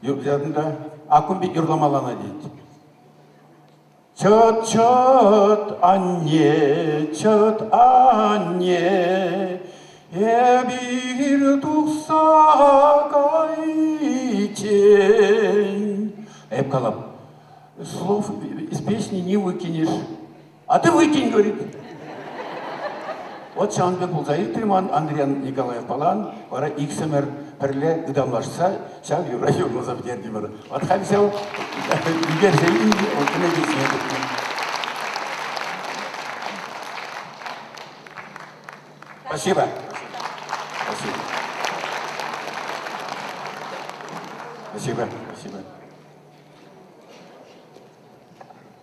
Юрлатӑн та, а кун пек юрламалла тет. Чӑт, чӑт, анне, чӑт, анне, эпир тухса кайиччен. Эп калап, слов из песни не выкинешь. А ты выкинь, говорит. Вот ҫавӑн пек пулса иртрӗ ман Андриян Николаев палан, вара иксӗмӗр пӗрле ытамлашса ҫав юрра юрласа пӗтертӗмӗр. Вот халь ҫав ӳкерсе илнӗ, кӗнекесене тухнӑ. Спасибо. Спасибо. Спасибо. Спасибо.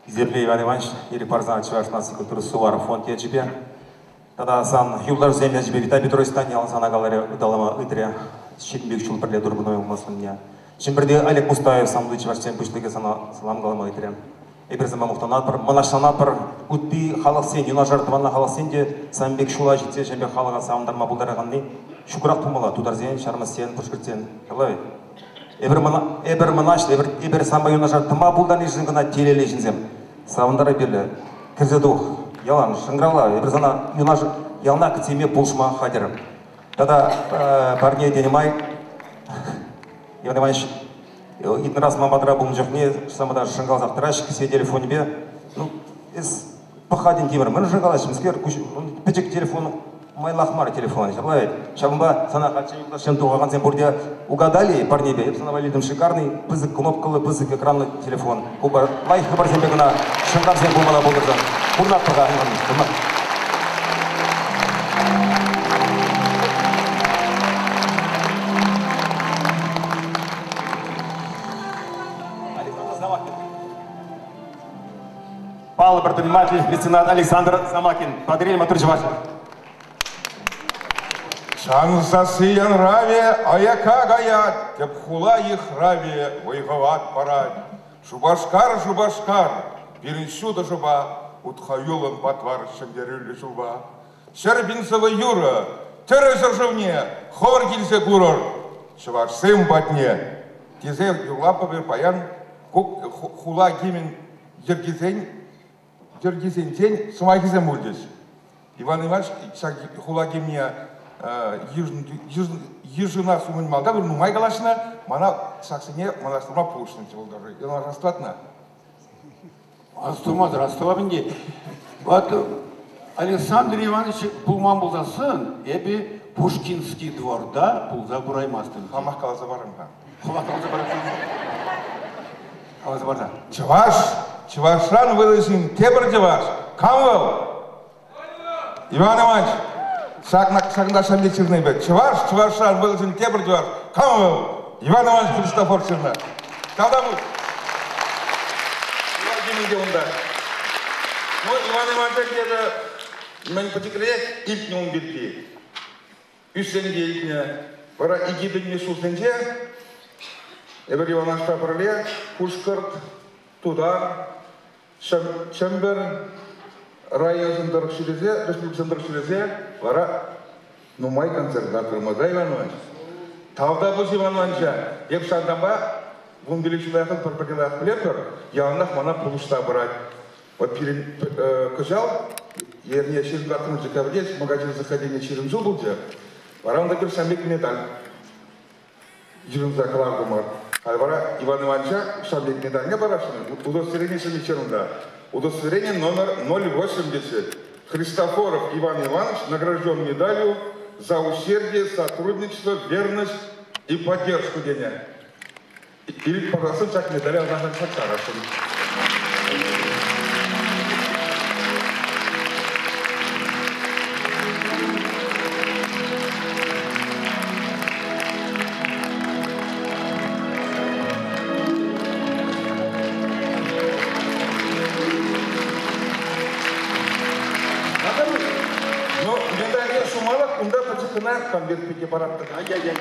Хисеплӗ Иван Иванович, Ирек парсан Чӑваш наци культура Сувар фонд ячӗпе тата сан юлташсем ячӗпе Виталий Петрович Станьял сана каларӗ ыталама ыйтрӗ. Ҫитӗн пек ҫул пӗрле турпӑнӑвӗ пулмассӑнне. Чӗмпӗрти Олег Мустаев самлы чӑвашсен пуҫлӑхӗ сана салам калама ыйтрӗ. Эпир санпа мухтанатпӑр, мӑнаҫланатпӑр. Ытти халӑхсен, юнашар тӑванла халӑхсен те сан пек ҫула ҫитсе ҫын пек халӑха савӑнтарма пултараканни ҫукрах пулмалла. Тутарсен, ҫармӑссен, пушкӑртсен. Ҫапла-и? Эпир, эпир мӑнаҫлӑ, эпир, эпир санпа юнашар тӑма пултарнишӗн кӑна телейлӗ ҫынсем. Савӑнтар эпир. Кӗрсе тух, ялан шӑнкӑравла. Эпир сана юнашар яланах кӗтсе пулӑшма хатӗр. Тата парне тенӗ май, Иван Иванович, ыйтнӑ раз ман патра пулнӑ чухне самата шӑнкаласах тӑраҫ кӗсье телефонӗпе. Ну, эс пӑхатӑн тимӗр, мӗншӗн калаҫ, мӗскер пӗчӗк телефон майлах мар телефон, ҫапла ведь? Ҫавӑнпа сана хальччен юлташсем тухакансем пурте угадали парнепе. Эп сана валли шикарный, пысӑк кнопкӑллӑ, пысӑк экранлӑ телефон. Купа лайӑх хыпарсемпе кӑна шӑнкӑравсем пулмалла пултӑрсан. Пурнатпӑр-ха. Паллӑ предприниматель, меценат Александр Самакин. Патӑрьел маттур чӑвашӗ. Чан сасси янравӗ аякка каять, тӗп хула йыхравӗ вӑй-хӑват парать. Шупашкар, Шупашкар, пирӗн ҫутӑ шӑпа, ут-хӑюлӑн патвар ҫӗнтерӳллӗ ҫулпа. 100 000 сӑвӑ юрӑ, тӗрӗ ҫӗршывне хӑвӑр килсе курӑр чӑвашсем патне, тесе юрлатпӑр паян хула гимн йӗркисен йӗркисенчен сӑмахӗсем пулчӗҫ. Иван Иванович ҫак хула гимне йышӑнас умӗн малтан нумай калаҫнӑ, мана ҫаксене мӑнаҫлама пулӑшнӑччӗ вӑл даже. Ӑна астӑватна? Астумасӑр, астӑвап ӗнтӗ. Вот Александр Иванович пулман пулсассӑн, эпӗ Пушкинский дворта пулса кураймастӑм. Хамах каласа парам-ха. Хӑвах каласа парам. Каласа парса. Чӑваш, чӑвашран вӑйлӑ ҫын тепӗр чӑваш. Кам вӑл? Иван Иванович, ҫакна, ҫакӑнта ҫамне ҫырнӑ эпӗ. Чӑваш, чӑвашран вӑйлӑ ҫын тепӗр чӑваш. Кам вӑл? Иван Иванович Христофор ҫырнӑ. Тавтапуҫ. Иван те унта. Ну, Иван Иванович эпӗ мӗн пӗчӗкрех илтнӗ ун пирки. Ӳссен те илтнӗ. Вара 2000 ҫулсенче эпир Иван Ивановичпа пӗрле Пушкӑрт, Тутар, Чӗмпӗр районсем тӑрӑх ҫӳресе, республикӑсем тӑрӑх ҫӳресе вара нумай концерт лартрӑмӑр, да, Иван Иванович? Тавтапуҫ Иван Ивановича. Эп ҫантанпа 15 ҫула яхӑн пӗр-пӗрне лайӑх пӗлетпӗр, яланах мана пулӑшса пырать. Вот пирӗн кӑҫал эрне 24 декабрьте магазин заходение 20 ҫул пулчӗ. Вара унта пӗр ҫам пек медаль йышӑнса кӑлартӑмӑр. Халь вара Иван Ивановича ҫав пек медальне парасшӑн. Удостоверение ҫӗнӗччен унта. Удостоверение номер 080. Христофоров Иван Иванович награжден медалью за усердие, сотрудничество, верность и поддержку тенӗ. Ирӗк парасӑн ҫак медале ӑна ҫактарасшӑн. Ну, медальне сумалӑх унта пӗчӗк кӑна конверт пирки параттӑк. Ай-яй-яй.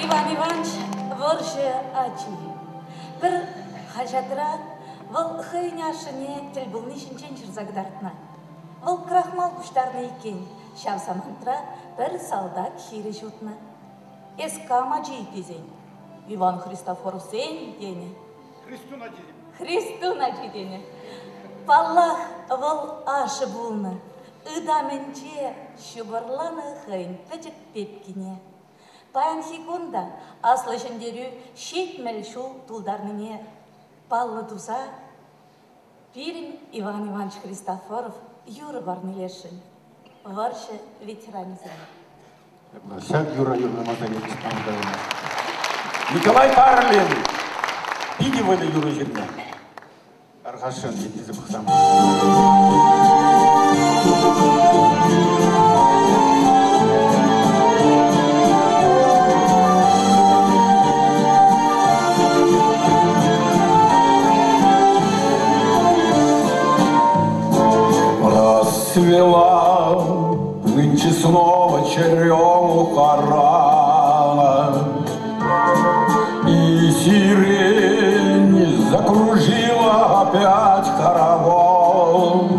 Иван Иванович вӑрҫӑ ачи. Пӗр хаҫатра вӑл хӑйӗн ашшӗне тӗл пулни ҫинчен ҫырса кӑтартнӑ. Вӑл крахмал пуҫтарнӑ иккен. Ҫав самантра пӗр салтак хирӗҫ утнӑ. Эс кам ачи тесен, Иван Христофоровсен тенӗ. Христун ачи. Христун ачи тенӗ. Паллах, вӑл ашшӗ пулнӑ. Ытамӗнче ҫупӑрланӑ хӑйӗн пӗчӗк пепкине. Паянхи кун та Аслӑ Ҫӗнтерӳ 70 ҫул тултарнине паллӑ туса пирӗн Иван Иванович Христофоров юрӑ парнелесшӗн вӑрҫӑ ветеранӗсене. Ҫак юрра юрламасан Николай Карлин питӗ вӑйлӑ юрӑ ҫырнӑ. Тархасшӑн итлесе пӑхсам. Расцвела нынче снова черемуха рано, И сирень закружила опять хоровод.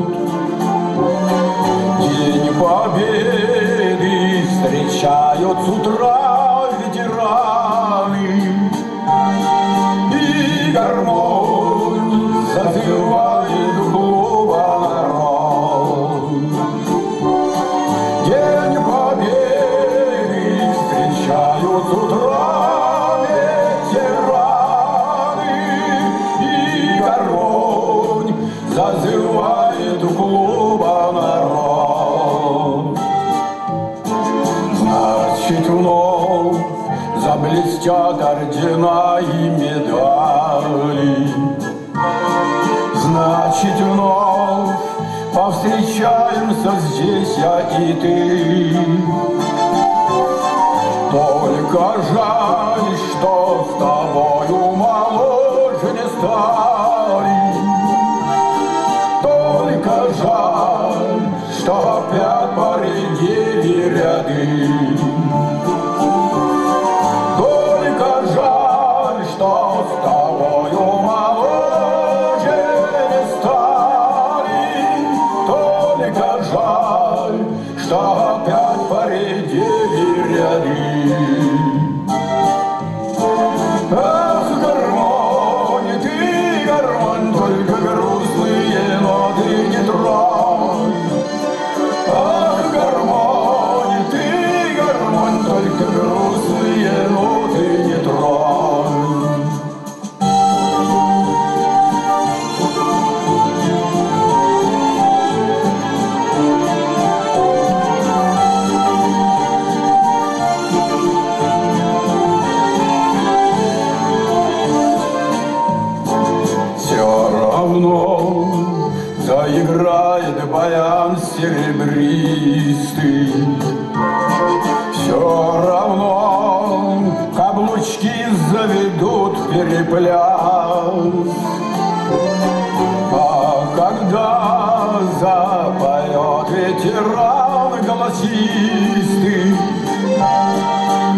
День Победы встречают с утра ветераны, И гармонь зазывает клуба народ. День Победы встречают с утра ветераны, И гармонь зазывает клуба народ. Значит, вновь Здесь я и ты. Только жаль, что с тобою моложе не стали. Только жаль, что опять поредели ряды. Только жаль, что с тобою моложе не стали. Только жаль, что опять поредели ряды. Ах, гармонь, ты гармонь, только грустные ноты не тронь. Ах, гармонь, ты гармонь, только грустные ноты не тронь. Все равно заиграет баян серебристый. Все равно каблучки заведут в перепляс. А когда запоет ветеран голосистый,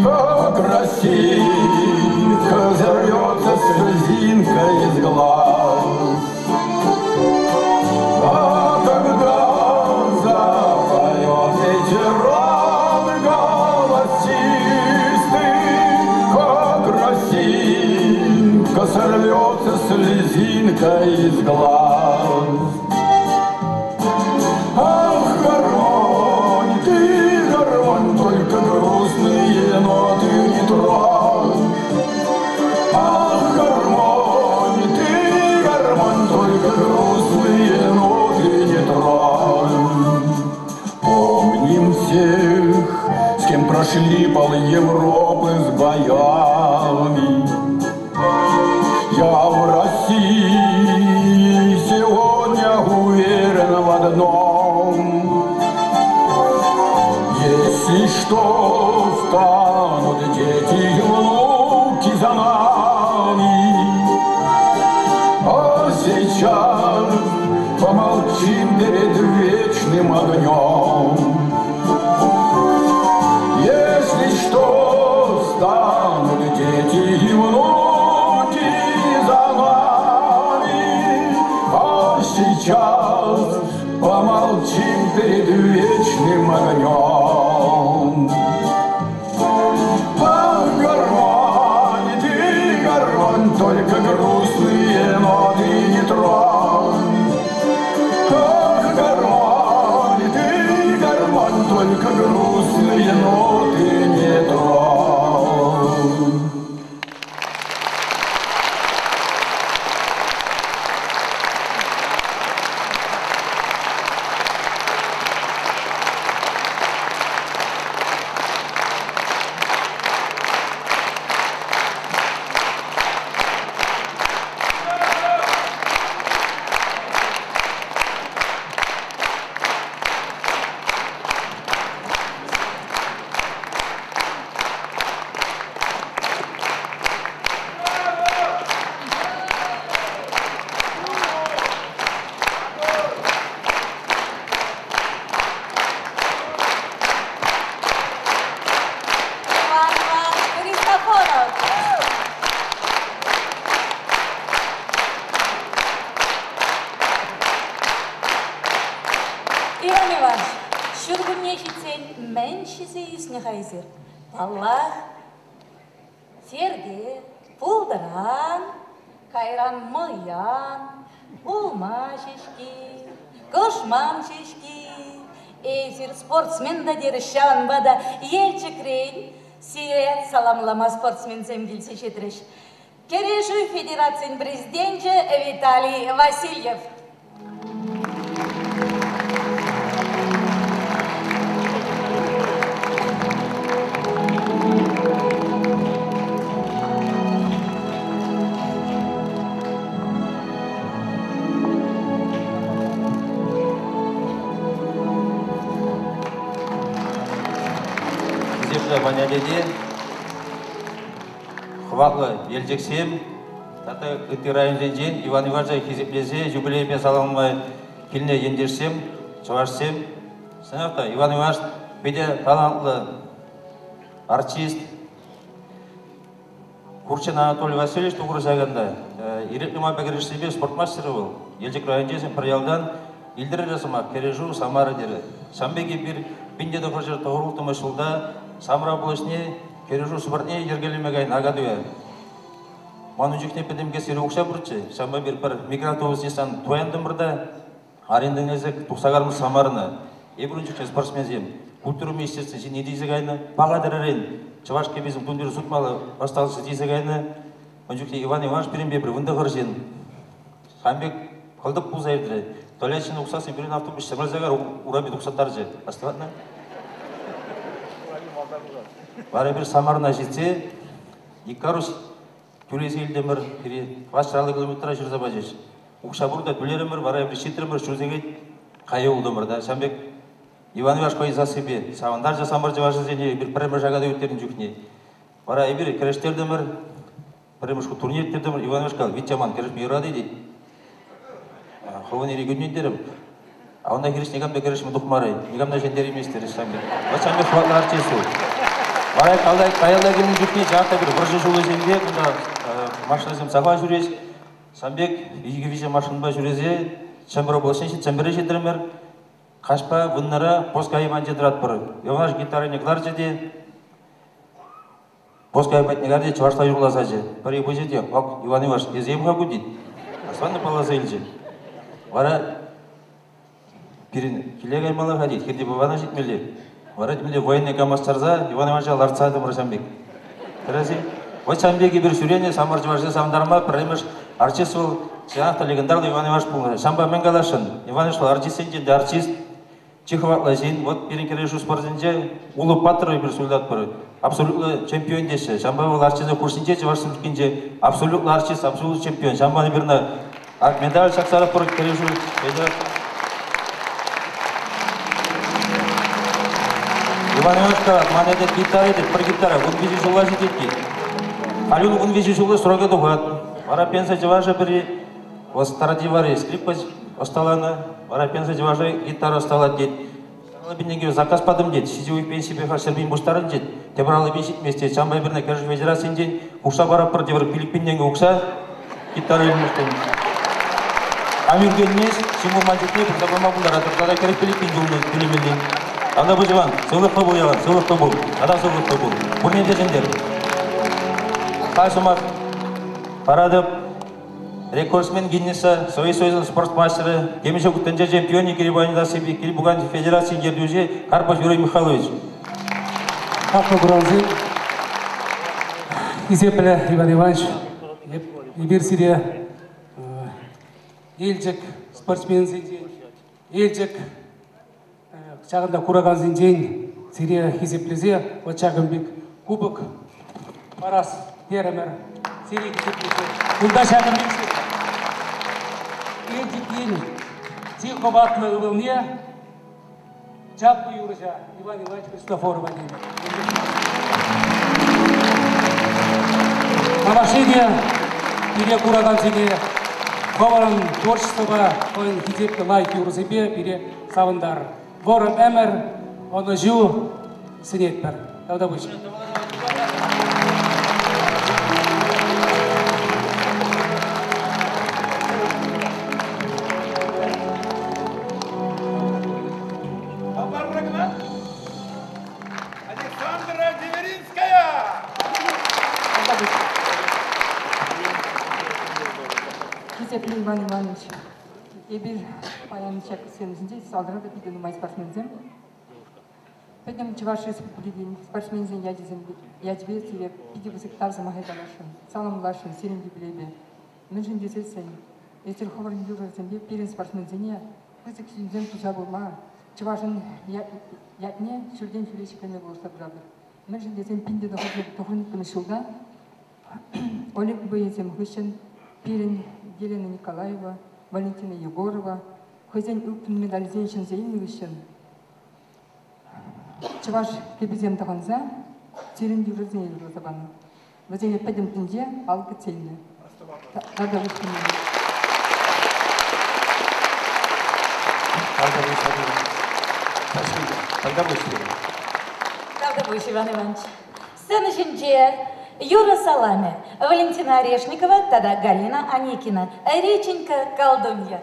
как росинка взорвется слезинка из глаз. А когда запоет ветеран голосистый, как росинка сорвется слезинка из глаз. Ах, гармонь, ты гармонь, только грустные ноты не тронь. Ах, гармонь, ты гармонь, только грустные ноты не тронь. Помним всех, с кем прошли пол Европы с боями. Я в России сегодня уверен в одном. Если что, станут дети и внуки за нами. А сейчас помолчим перед вечным огнем. Если что, станут дети и внуки за нами. А сейчас помолчим перед вечным огнем. Ах, гармонь, ты гармонь, только грустные ноты не тронь. Ах, гармонь, ты гармонь, только грустные ноты не тронь. Иван Иванович Христофоров. Иван Иванович, ҫуркунне ҫитсен мӗн ҫисе ӳснӗ-ха эсир? Паллах, серте, пултӑран, кайран мӑян, улма ҫеҫки, кӑшман ҫеҫки. Эсир спортсмен та терӗҫ, ҫавӑнпа та Елчӗкрен сире саламлама спортсменсем килсе ҫитрӗҫ. Кӗрешӳ федерацийӗн президенчӗ Виталий Васильев. Хисеплӗ Ваня тете, хӑватлӑ Елчӗксем тата ытти районсенчен Иван Ивановича хисеплесе юбилейпе саламлама килнӗ ентешсем, чӑвашсем. Чӑнах та, Иван Иванович питӗ талантлӑ артист. Курчин Анатолий Васильевич тухрӗ ҫакӑнта. Ирӗклӗ майпа кӗрешнипе спорт мастерӗ вӑл. Елчӗк районӗнче пӗр ялтан илтӗрӗ сӑмах, кӗрешӳ Самара терӗ. Ҫавӑн пек эпир 1996 ҫулта Самара облаҫне кӗрешӳ спортне йӗркелеме кайнӑ Акатуя. Ман ун чухне пӗтӗм кӗсьере укҫа пурччӗ. Ҫавӑнпа эпир пӗр микроавтобус Nissan туянтӑмӑр та арендӑна тухса кармӑш Самарӑна. Эпир ун чухне спортсменсем культура министерстви ҫине тесе кайнӑ. Паха тӗрӗрен чӑваш кӗписем тумтир сутмалли ӑсталӑхҫӑ тесе кайнӑ. Ун чухне Иван Иванович пирӗнпе пӗр вунтӑхӑр ҫын. Хам пек кӑлтӑк пулса иртрӗ. Тольяттин уксасси пирӗн автобус ҫӗмӗрсе кайрӗ, урапи тухса тарчӗ. Астӑватна? Вара эпир Самарӑна ҫитсе Икарус тӳлесе илтӗмӗр, пире 450 километра ҫырса пачӗҫ. Укҫа пур та тӳлерӗмӗр, вара эпир ҫитрӗмӗр, ҫур сехет кая юлтӑмӑр та. Ҫавӑн пек Иван Иванович хӑй сассипе савӑнтарчӗ Самар чӑвашӗсене эпир пӗрремӗш аката ирттернӗ чухне. Вара эпир кӗрештертӗмӗр, пӗрремӗш хут турнир ирттертӗмӗр. Иван Иванович калать, Витя ман кӗрешме юратать тет. Хӑвӑн ирӗкӳнтен терӗм. А унта хирӗҫ никам та кӗрешме тухмарӗ, никам та ҫӗнтереймест терӗҫ ҫавӑн пек. Вот ҫавӑн пек хӑватлӑ артист вӑл. Вара каялла килнӗ чухне ҫавах та пӗр вӑрҫӑ ҫулӗсемпе кунта машинӑсем сахал ҫӳрес. Ҫавӑн пек икӗ-виҫӗ машинӑпа ҫӳресе Чӗмпӗр облаҫне Чӗмпӗре ҫитрӗмӗр. Каҫпа вуннӑра Поска Иванче тӑратпӑр. Иван гитарине кӑларчӗ те Поска патне кайрӗ те чӑвашла юрласа Пӗри пычӗ те, ок, Иван Иванович, эсӗ-им-ха ку тет. Асаннӑ палласа илчӗ. Вара пирӗн киле каймалла-ха тет, Хирти Пӑвана ҫитмелле. Вара темле военный КАМАЗ чарса Иван Ивановича лартса тӑмӑр ҫавӑн пек. Тӗрӗс-и? Вот ҫавӑн пек эпир ҫӳренӗ Самар чӑвашсене савӑнтарма пӗрремӗш артист вӑл чӑнах та легендарлӑ Иван Иванович пулнӑ. Ҫавӑнпа мӗн каласшӑн? Иван Иванович вӑл артистсенчен те артист, Чи хӑватлӑ ҫын, вот пирӗн кӗрешӳ спортӗнче Улӑп паттӑр эпир суйлатпӑр. Абсолютлӑ чемпион теҫҫӗ. Ҫавӑнпа вӑл артистсен хушшинче Чӑваш Республикинче абсолютлӑ артист, абсолютлӑ чемпион. Ҫавӑнпа эпир ӑна медаль ҫакса пур кӗрешӳ Иван Иванович калать, ман этот гитара тет, пӗр гитара, 13 ҫула ҫитет тет. Халь ун 13 ҫулла срока тухать. Вара пенса чӑвашӗ пӗри Страдивари скрипка ӑсталанӑ, вара пенса чӑвашӗ гитара ӑсталать тет. Пинеке заказ патӑм тет, ҫичӗ уйӑх пенсипе халь 100 000 пуҫтарӑн тет, тепӗр 50 ҫитмест тет. Ҫавӑнпа эпир Кӗрешӳ федерацийӗнчен хушса паратпӑр тепӗр 5 000 тенкӗ укҫа гитара илмешкӗн. Ам ӳркенмест, ҫын пулман чухне пырса пама пултаратӑр, тата 45 пин юлнӑ тӳлемелли. Анда пуҫ Иван, сывлӑхлӑ пул, Иван, сывлӑхлӑ пул, тата сывлӑхлӑ пул. Пурне те ҫӗнтер. Халь сӑмах паратӑп Рекордсмен Гиннеса, Совет Союзӗн спорт мастерӗ, темиҫе хут тӗнче чемпионӗ Кирилл Леонидович Кирилл Пукан федерацийӗн ертӳҫи Карпов Юрий Михайлович. Хаклӑ курансем, хисеплӗ Иван Иванович, эпир сире Елчӗк спортсменсенчен, Елчӗк ҫакӑнта куракансенчен сире хисеплесе вот ҫакӑн пек кубок парас терӗмӗр. Сире хисеплесе. Кунта ҫакӑн пек Елчӗк ен чи хӑватлӑ ывӑлне чаплӑ юрӑҫа Иван Иванович Христофорова тенӗ. Малашне те пире куракансене хӑвӑрӑн творчествӑпа, хӑйӗн хисеплӗ лайӑх юрӑсемпе пире савӑнтар. Вӑрӑм ӗмӗр, ӑнӑҫу сӗнетпӗр. Тавтапуҫ. Александра Деверинская! Хисеплӗ Иван Иванович, эпир паян ҫак сцена ҫинче залра та питӗ нумай спортсменсем. Пӗтӗм Чӑваш Республикин спортсменсен ячӗпе сире питӗ пысӑк тав сӑмахӗ каласшӑн, саламласшӑн сирӗн юбилейпе. Мӗншӗн тесессӗн эсир хӑвӑрӑн юрӑсемпе пирӗн спортсменсене пысӑк ҫынсем туса пыма, чӑвашӑн ятне ҫӳлтен ҫӳле ҫӗклеме пулӑшса пыратӑр. Мӗншӗн тесен 1992 ҫулта Олимп вӑййисем хыҫҫӑн пирӗн Елена Николаева, Валентина Егорова хӑйсен ылтӑн медалӗсене ҫӗнсе илнӗ хыҫҫӑн чӑваш кӗписем тӑхӑнса Сирӗн юрӑсене юрласа панӑ. Вӗсене пӗтӗм тӗнче ал кӗтсе илнӗ. Тата Тавтапуҫ, Иван Иванович. Сцена ҫинче юрӑ саламӗ Валентина Орешникова тата Галина Аникина. Реченька колдунья.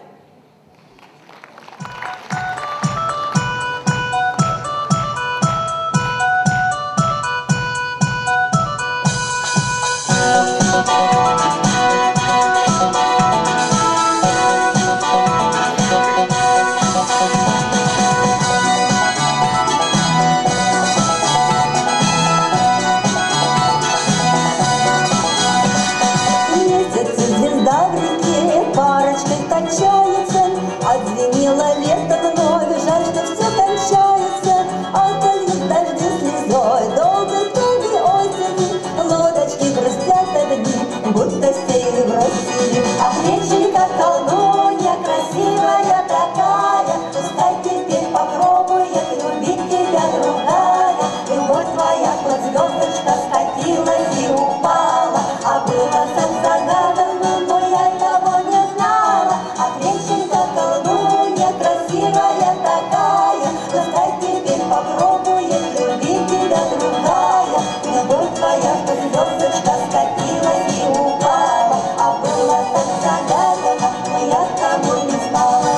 Месяц и звезда в реке парочкой качаются, Отзвенело лето вновь, жаль, что все кончается, Отольют дожди слезой долгой-долгой осени, Лодочки грустят одни, будто сеяли бросили. Ах, реченька колдунья, красивая такая, Пускай теперь попробует любить тебя другая. Любовь твоя, хоть звездочка, скатилась и упала, А было так загадано, но я того не знала. Ах, реченька колдунья, красивая такая, Пускай теперь попробует любить тебя другая. Любовь твоя, что звездочка, скатилась и упала, А было так загадано, но я того не знала.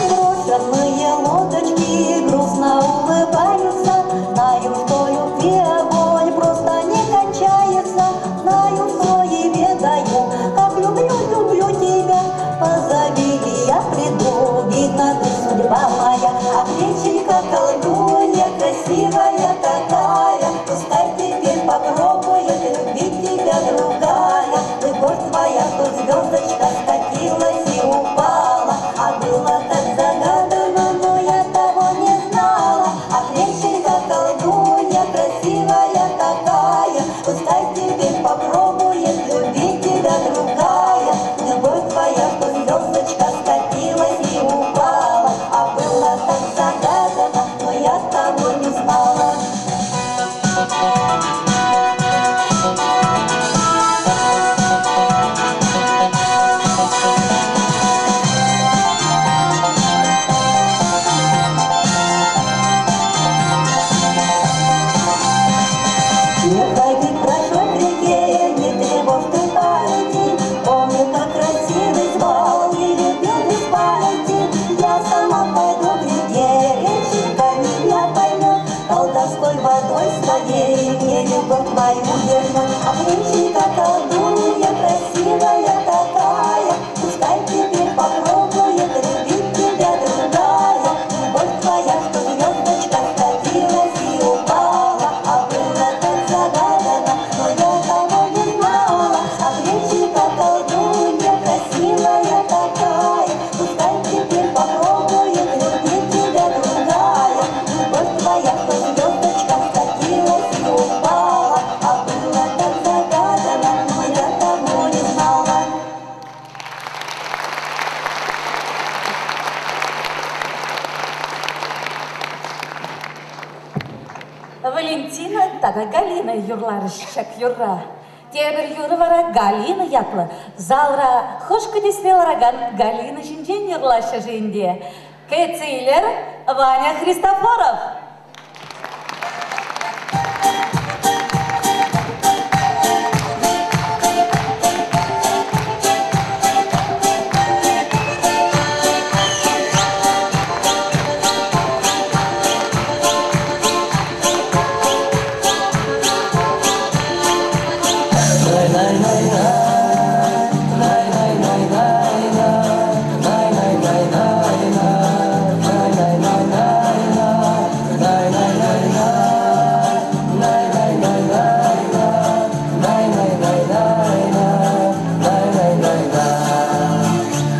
Брошенные лодочки грустно улыбаются, Знаю, что любви огонь просто не кончается, Знаю, что и ведаю, как люблю, люблю тебя. Позови, и я приду, видно, ты судьба моя. Ах, реченька колдунья, красивая такая, Пускай теперь попробует любить тебя другая. Любовь твоя, что звездочка, скатилась и упала, А было так загадано, но я того не знала. Ах, реченька колдунья, красивая такая, Пускай теперь попробует любить тебя другая. Любовь твоя, что звездочка, скатилась и упала, А было так загадано, но я того не знала. Не ходи, прошу к реке, не тревожь ты памяти. Помню, как красивый звал и любил без памяти. Я сама пойду к реке, реченька меня поймет, Колдовской водой своей мне любовь твою вернет. Ах, реченька колдунья, красивая такая, Пускай теперь попробует любить тебя другая. Любовь твоя, что звездочка, скатилась и упала, А было так загадано, но я того не знала. Ах, реченька колдунья, красивая такая, Пускай теперь попробует любить тебя другая. Любовь твоя, что звездочка, скатилась и упала, А было так загадано, но я того не знала. Валентина тата Галина юрларӗҫ ҫак юрра. Тепӗр юрӑ вара Галина ятлӑ. Залра хӑш кӗтесре ларакан Галина ҫинчен юрлаҫҫӗ-ши ӗнтӗ? Кӗтсе илер Ваня Христофоров.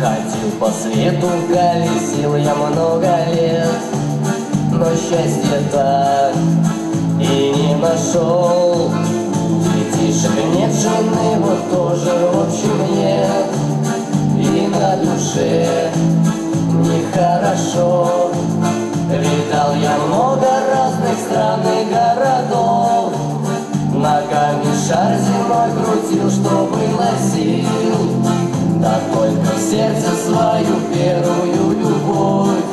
Ходил по свету, колесил я много лет, но счастья так и не нашел. Детишек нет, жены вот тоже в общем нет, и на душе нехорошо. Видал я много разных стран и городов, сердце свою первую любовь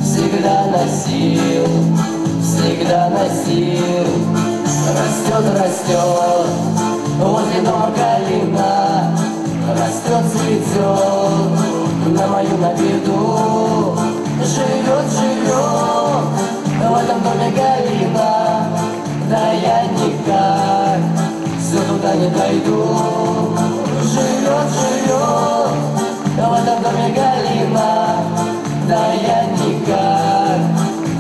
всегда носил, всегда носил. Растет, растет возле дома калина, растет, цветет на мою на беду. Живет, живет в этом доме Галина, да я никак все туда не дойду. Живет, живет в этом доме Галина, да я никак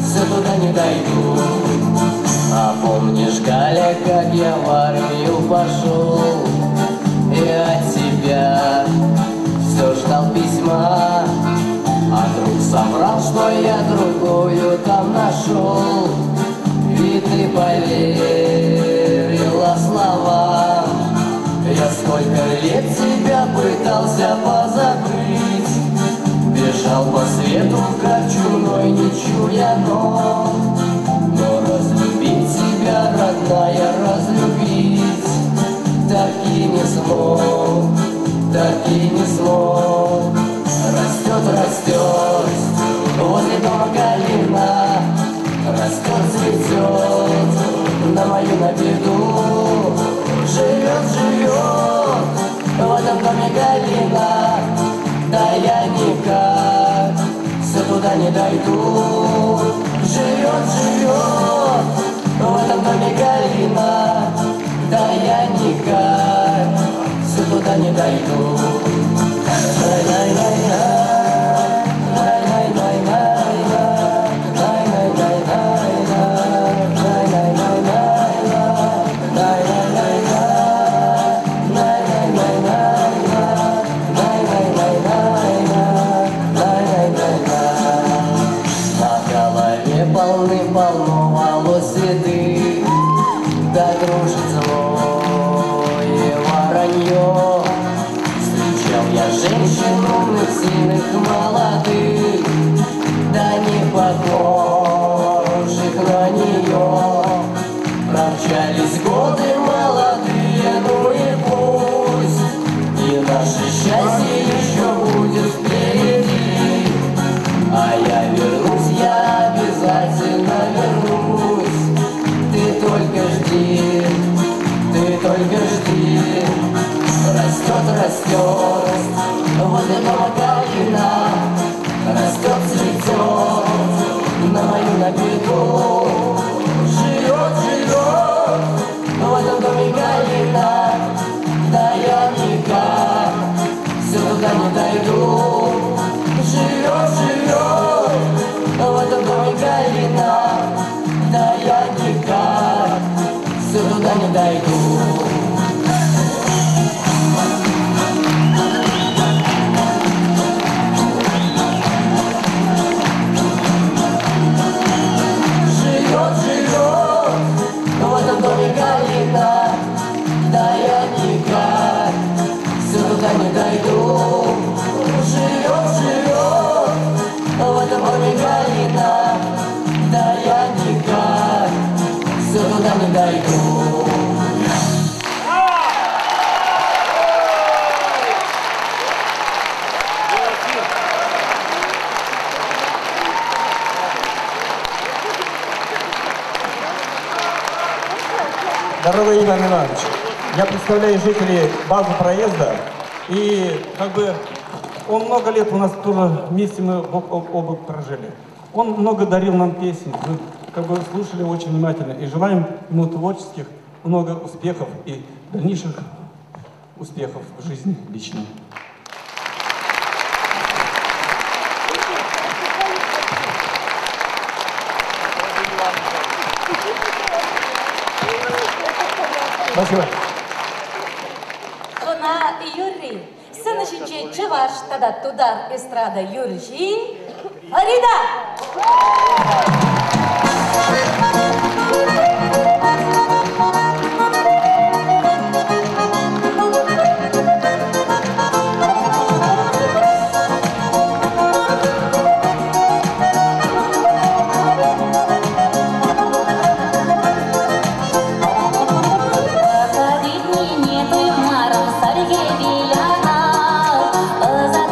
все туда не дойду. А помнишь, Галя, как я в армию пошел, и от тебя все ждал письма, а друг соврал, что я другую там нашел, и ты поверила словам. Я сколько лет тебя пытался позабыть, бежал по свету, как чумной, не чуя ног. Но разлюбить тебя, родная, разлюбить так и не смог, так и не смог. Растет, растет возле дома калина, растет, цветет на мою на беду. Живет, живет в этом доме Галина, да я никак все туда не дойду. Живет, живет в этом доме Галина, да я никак все туда не дойду. На голове полны-полно волос седых, да кружит злое воронье. Встречал я женщин умных, сильных, молодых, да не похожих на нее. Промчались годы молодые, ну и пусть, и наше счастье еще будет впереди. А я вернусь, я обязательно вернусь. Ты только жди, ты только жди. Растет, растет возле дома калина, растет, цветет на мою на беду. Живет, живет в этом доме Галина, да я никак все туда не дойду. Живет, живет в этом доме Галина, да я никак все туда не дойду. Живет, живет в этом доме Галина, да я никак все туда не дойду. Живет, живет в этом доме Галина, да я никак все туда не дойду. Дорогой Иван Иванович, я представляю жителей базы проезда, и как бы он много лет у нас тоже вместе мы бок об бок прожили. Он много дарил нам песен, мы как бы слушали очень внимательно и желаем ему творческих много успехов и дальнейших успехов в жизни личной. Спасибо. Хӑна юрри. Сцена ҫинче чӑваш тата тутар эстрада юрӑҫи Фарида. Проходить не ты маром, сарге виляна, за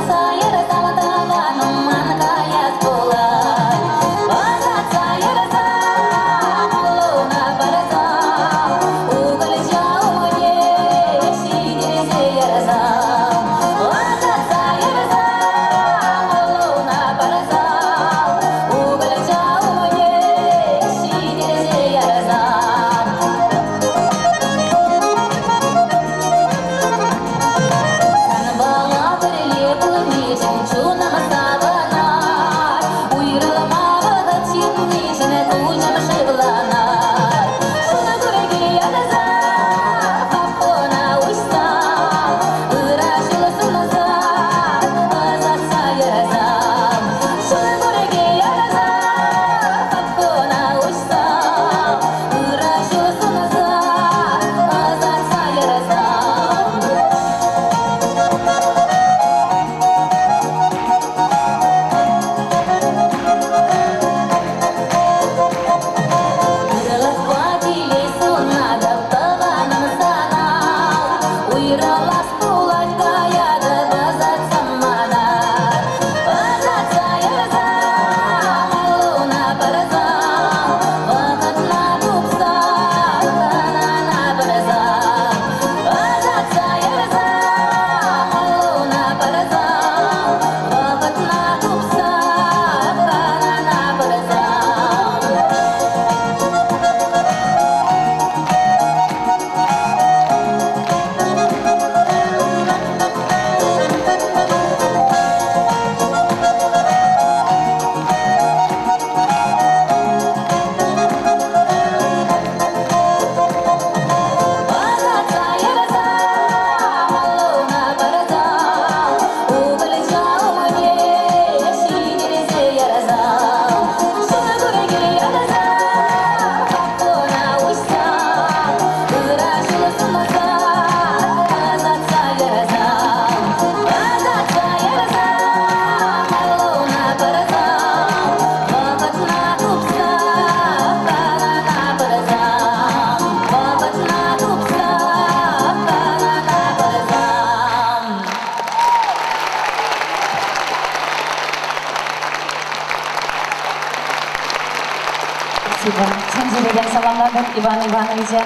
Спасибо. Чун-чӗререн саламлатӑп Иван Ивановича.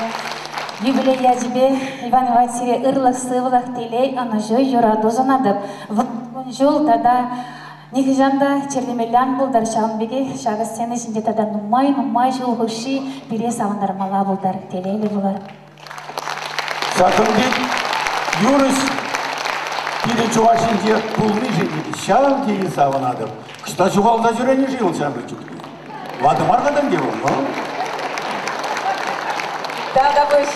Юбилей ячӗпе Иван Иванович сире ырлӑх-сывлӑх, телей, ӑнӑҫу, юрату сунатӑп. Вун ҫул тата нихӑҫан та чирлемелле ан пултӑр. Ҫавӑн пекех ҫакӑ сцена ҫинче тата нумай-нумай ҫул хушши пире савӑнтармалла пултӑр. Телейлӗ пулӑр. Ҫакӑн пек юрӑҫ пирӗн Чӑваш Енте пулнишӗн ҫав тери савӑнатӑп. Ӑҫта ҫухалса ҫӳренӗ-ши вӑл ҫамрӑк чухне? Ватӑ мар та ӗнтӗ вӑл, но? Тавтапуҫ.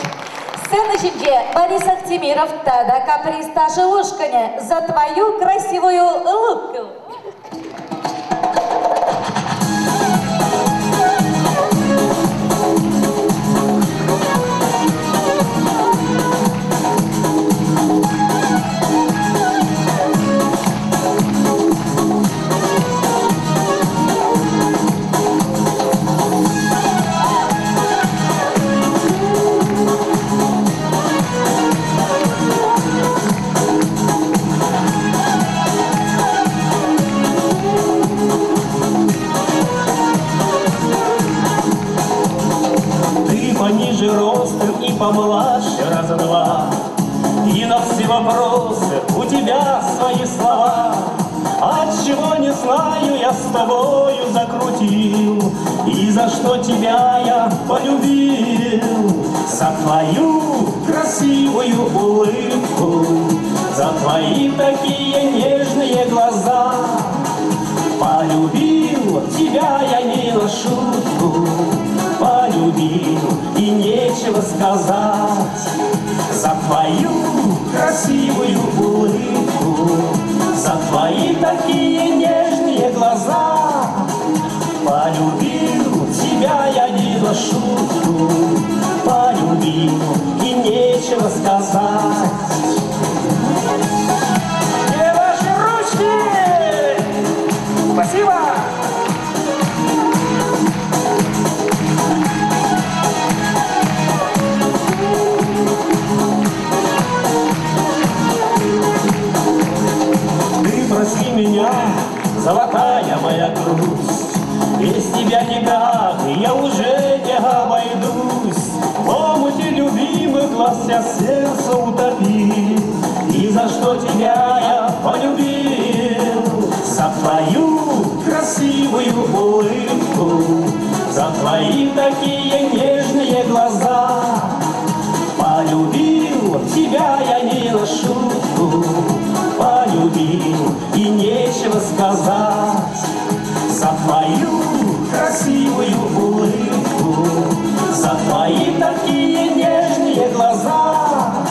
Сцена ҫинче Борис Ахтимиров тата Каприз ташӑ ушкӑнӗ «За твою красивую улыбку». Ты пониже ростом и помладше раза два. И на все вопросы у тебя свои слова. Отчего не знаю, я с тобою закрутил, И за что тебя я полюбил. За твою красивую улыбку, За твои такие нежные глаза. Полюбил тебя я не на шутку, Полюбил и нечего сказать. За твою красивую улыбку, За твои такие нежные глаза. Полюбил тебя я не на шутку, Полюбил и нечего сказать. Где ваши ручки? Спасибо! Ты прости меня, золотая моя грусть, Без тебя никак я уже не обойдусь. В омуте любимых глаз я сердце утопил, И за что тебя я полюбил? За твою красивую улыбку, За твои такие нежные глаза. Полюбил тебя я не на шутку, Полюбил и нечего сказать. За твою красивую улыбку, За твои такие нежные глаза.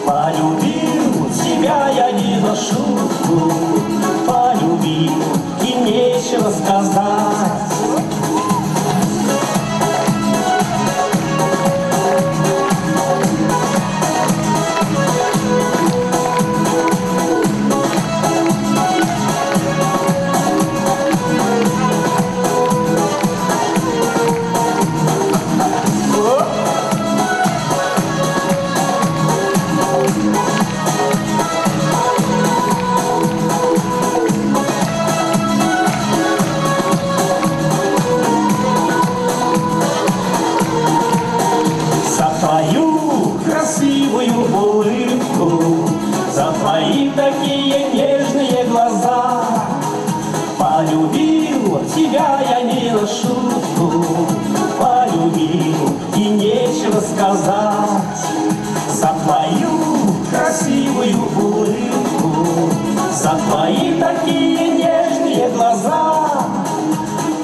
Полюбил тебя я не на шутку, Полюбил и нечего сказать. За твою красивую улыбку, За твои такие нежные глаза. Полюбил тебя я не на шутку, Полюбил и нечего сказать. За твою красивую улыбку, За твои такие нежные глаза.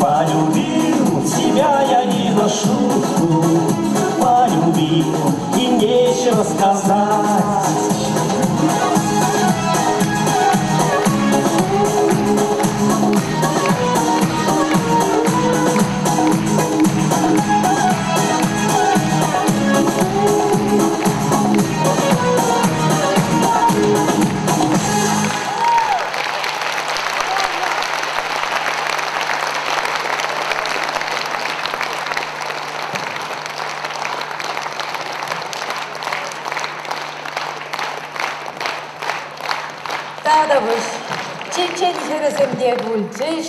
Полюбил тебя я не на шутку, Полюбил и нечего сказать. Тавтапуҫ. Чечен хӗрӗсем те пулчӗҫ.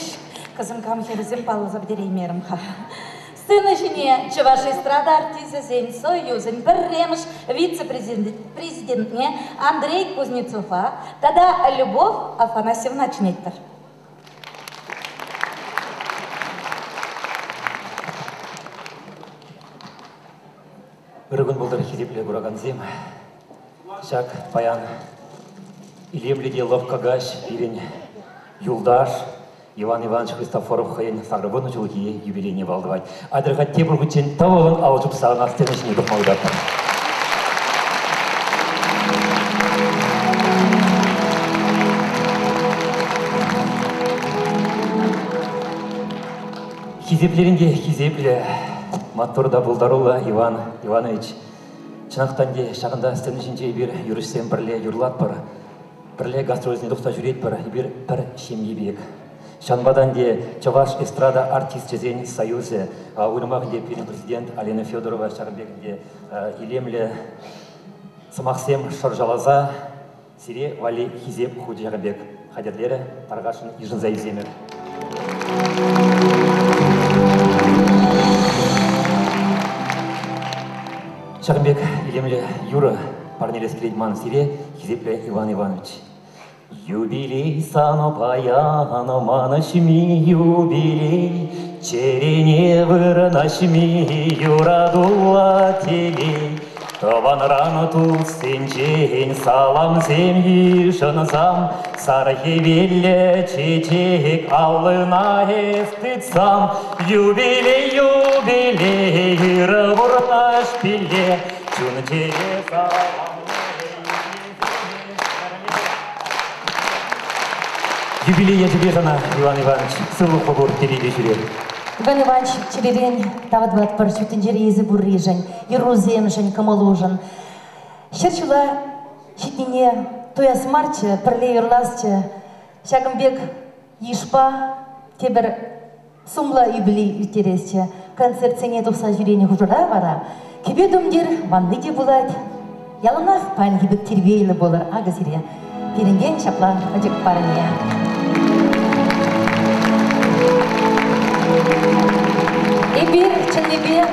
Кӑсӑмкам хӗрӗсем палласа пӗтереймерӗм-ха. Сцена ҫине Чӑваш эстрада артисчӗсен союзӗн пӗрремӗш вице-президентне Андрей Кузнецова тата Любовь Афанасьевна чӗнетпӗр. Ырӑ кун пултӑр, хисеплӗ куракансем. Ҫак паян илемлӗ те лӑпкӑ каҫ пирӗн юлташ Иван Иванович Христофоров хӑйӗн сакӑрвунӑ ҫулхи юбилейне паллӑ тӑвать. Атьӑр-ха тепӗр хутчен тӑвӑлӑн алӑ ҫупса ӑна сцена ҫине тухма ыйтатпӑр. Хисеплерен те хисеплӗ, маттур та пултаруллӑ Иван Иванович. Чӑнах та ӗнтӗ ҫакӑнта сцена ҫинче эпир юрӑҫсем пӗрле юрлатпӑр, пӗрле гастрольсене тухса ҫӳретпӗр, эпир пӗр ҫемье пек. Ҫавӑнпа та ӗнтӗ Чӑваш эстрада артисчӗсен союзӗ, уйрӑмах ӗнтӗ пирӗн президент Алина Федорова ҫакӑн пек ӗнтӗ илемлӗ сӑмахсем шӑрҫаласа Сире валли хисеп хучӗ ҫакӑн пек хатӗрлерӗ, тархасшӑн йышӑнса илсемӗр. Ҫакӑн пек илемлӗ юрӑ парнелес килет ман сире, хисеплӗ Иван Иванович. Юбилей сан паян манӑҫми юбилей, чӗрене вырнаҫми юратулла телей. Тӑванран туссенчен саламсем йышӑнсам, Сар хӗвеллӗ чечек аллына эс тытсам, Юбилей, юбилей, ырӑ пурнӑҫ пилле, Чун-чӗре саламлӗ. Юбилей ячӗпе сана, Иван Иванович, сывлӑхлӑ пур, телейлӗ ҫӳре. Иван Иванович, чӗререн тав тӑватпӑр ҫут тӗнчере эсӗ пурришӗн, юррусемшӗн, кӑмӑлушӑн. Ҫӗр ҫула ҫитнине туяс марччӗ, пӗрле юрласчӗ. Ҫакӑн пек йышпа тепӗр сумлӑ юбилей ирттересчӗ. Концертсене тухса ҫӳренӗ хушӑра вара кӗпе-тумтир ванни те пулать. Яланах паянхи пек тирпейлӗ пулӑр. Акӑ сире пирӗнтен ҫапла пӗчӗк парне. Эпир чӑннипе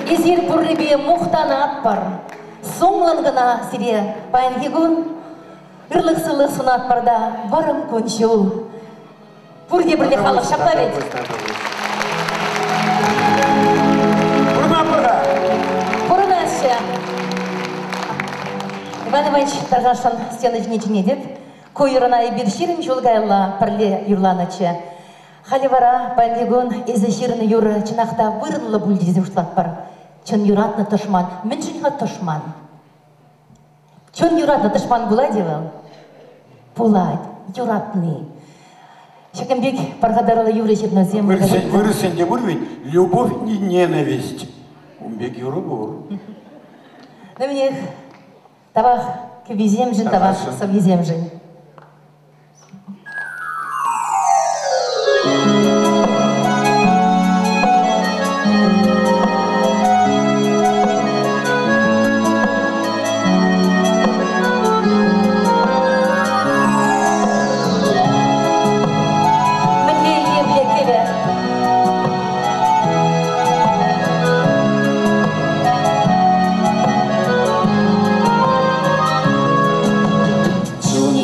эсир пуррипе мухтанатпӑр. Сумлӑн кӑна сире паянхи кун ырлӑх-сывлӑх сунатпӑр та вӑрӑм кун-ҫул. Пурте пӗрле халӑх ҫапла вӗт. Пурӑнатпӑр-ха. Пурӑнаҫҫӗ. Иван Иванович тархасшӑн сцена ҫине чӗнетӗп. Ку юрӑна эпир 20 ҫул каялла пӗрле юрланӑччӗ. Халӗ вара паянхи кун эсӗ ҫырнӑ юрӑ чӑнах та вырӑнлӑ пулчӗ тесе шутлатпӑр. Чӑн юратнӑ тӑшман. Мӗншӗн-ха тӑшман? Чун юратнӑ тӑшман пулать-и вӑл? Пулать, юратни. Ҫакӑн пек пархатарлӑ юрӑ ҫырнӑсем. Вырӑссен те пур ведь любовь и ненависть. Ун пек юрӑ пур. Ну, тавах кӗввисемшӗн, тавах сӑввисемшӗн. Мӗнле илемлӗ кӗвӗ! Чун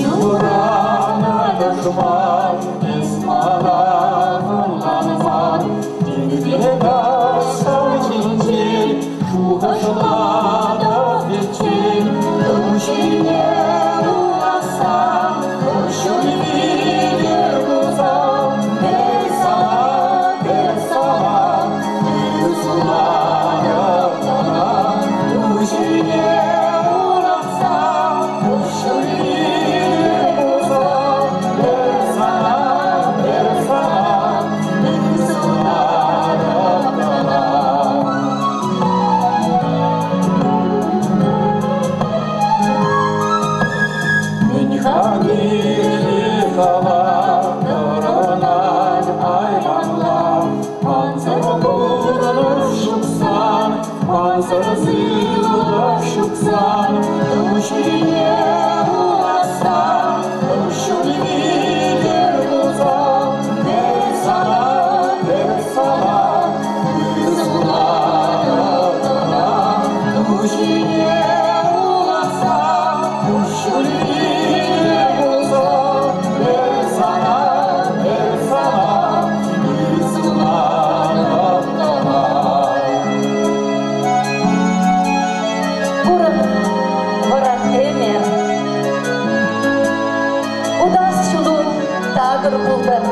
такӑр пултӑр.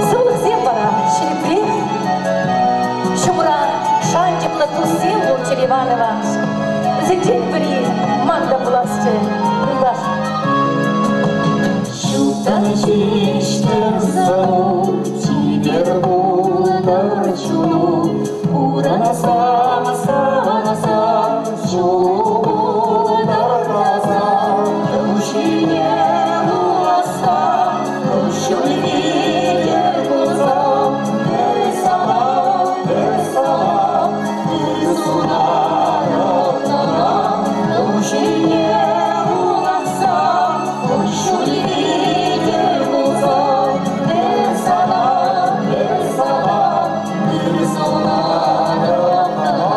Сывлӑхсем вара ҫирӗпрех. Ҫумра шанчӑклӑ туссем пулччӑр Иван Иванович. Вӗсенчен пӗри ман та пуласчӗ, юлташ. Ҫуттан ҫиҫтӗр сӑну, чипер пултӑр чуну, пурӑнсан савӑнсан, ҫулу пултӑр таса, ту ҫине уласса, куҫҫуль витӗр кулса, пӗр сана, пӗр сана, ыр сунатӑп тӑна, ту ҫине уласса, куҫҫуль витӗр кулса, пӗр сана, пӗр сана, ыр сунатӑп тӑна.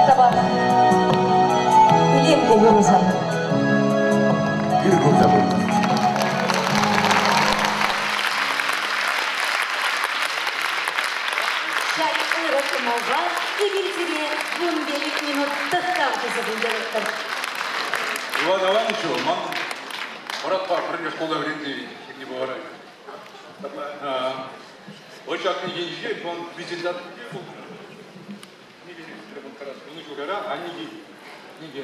Тавах. Илемлӗ юрӑсем. Ир курса пурӑнать. Ҫак ырӑ кӑмӑлпа эпир сире 15 минут тӑхтав туса пӗлтеретпӗр. Иван Ивановичу ман братпа пӗрле шкулта вӗренсе ҫитнӗ пуларать. Вӑл ҫак кӗнекинче он презентаципе пулнӑ. Ҫулкара аннеки кӗнеке.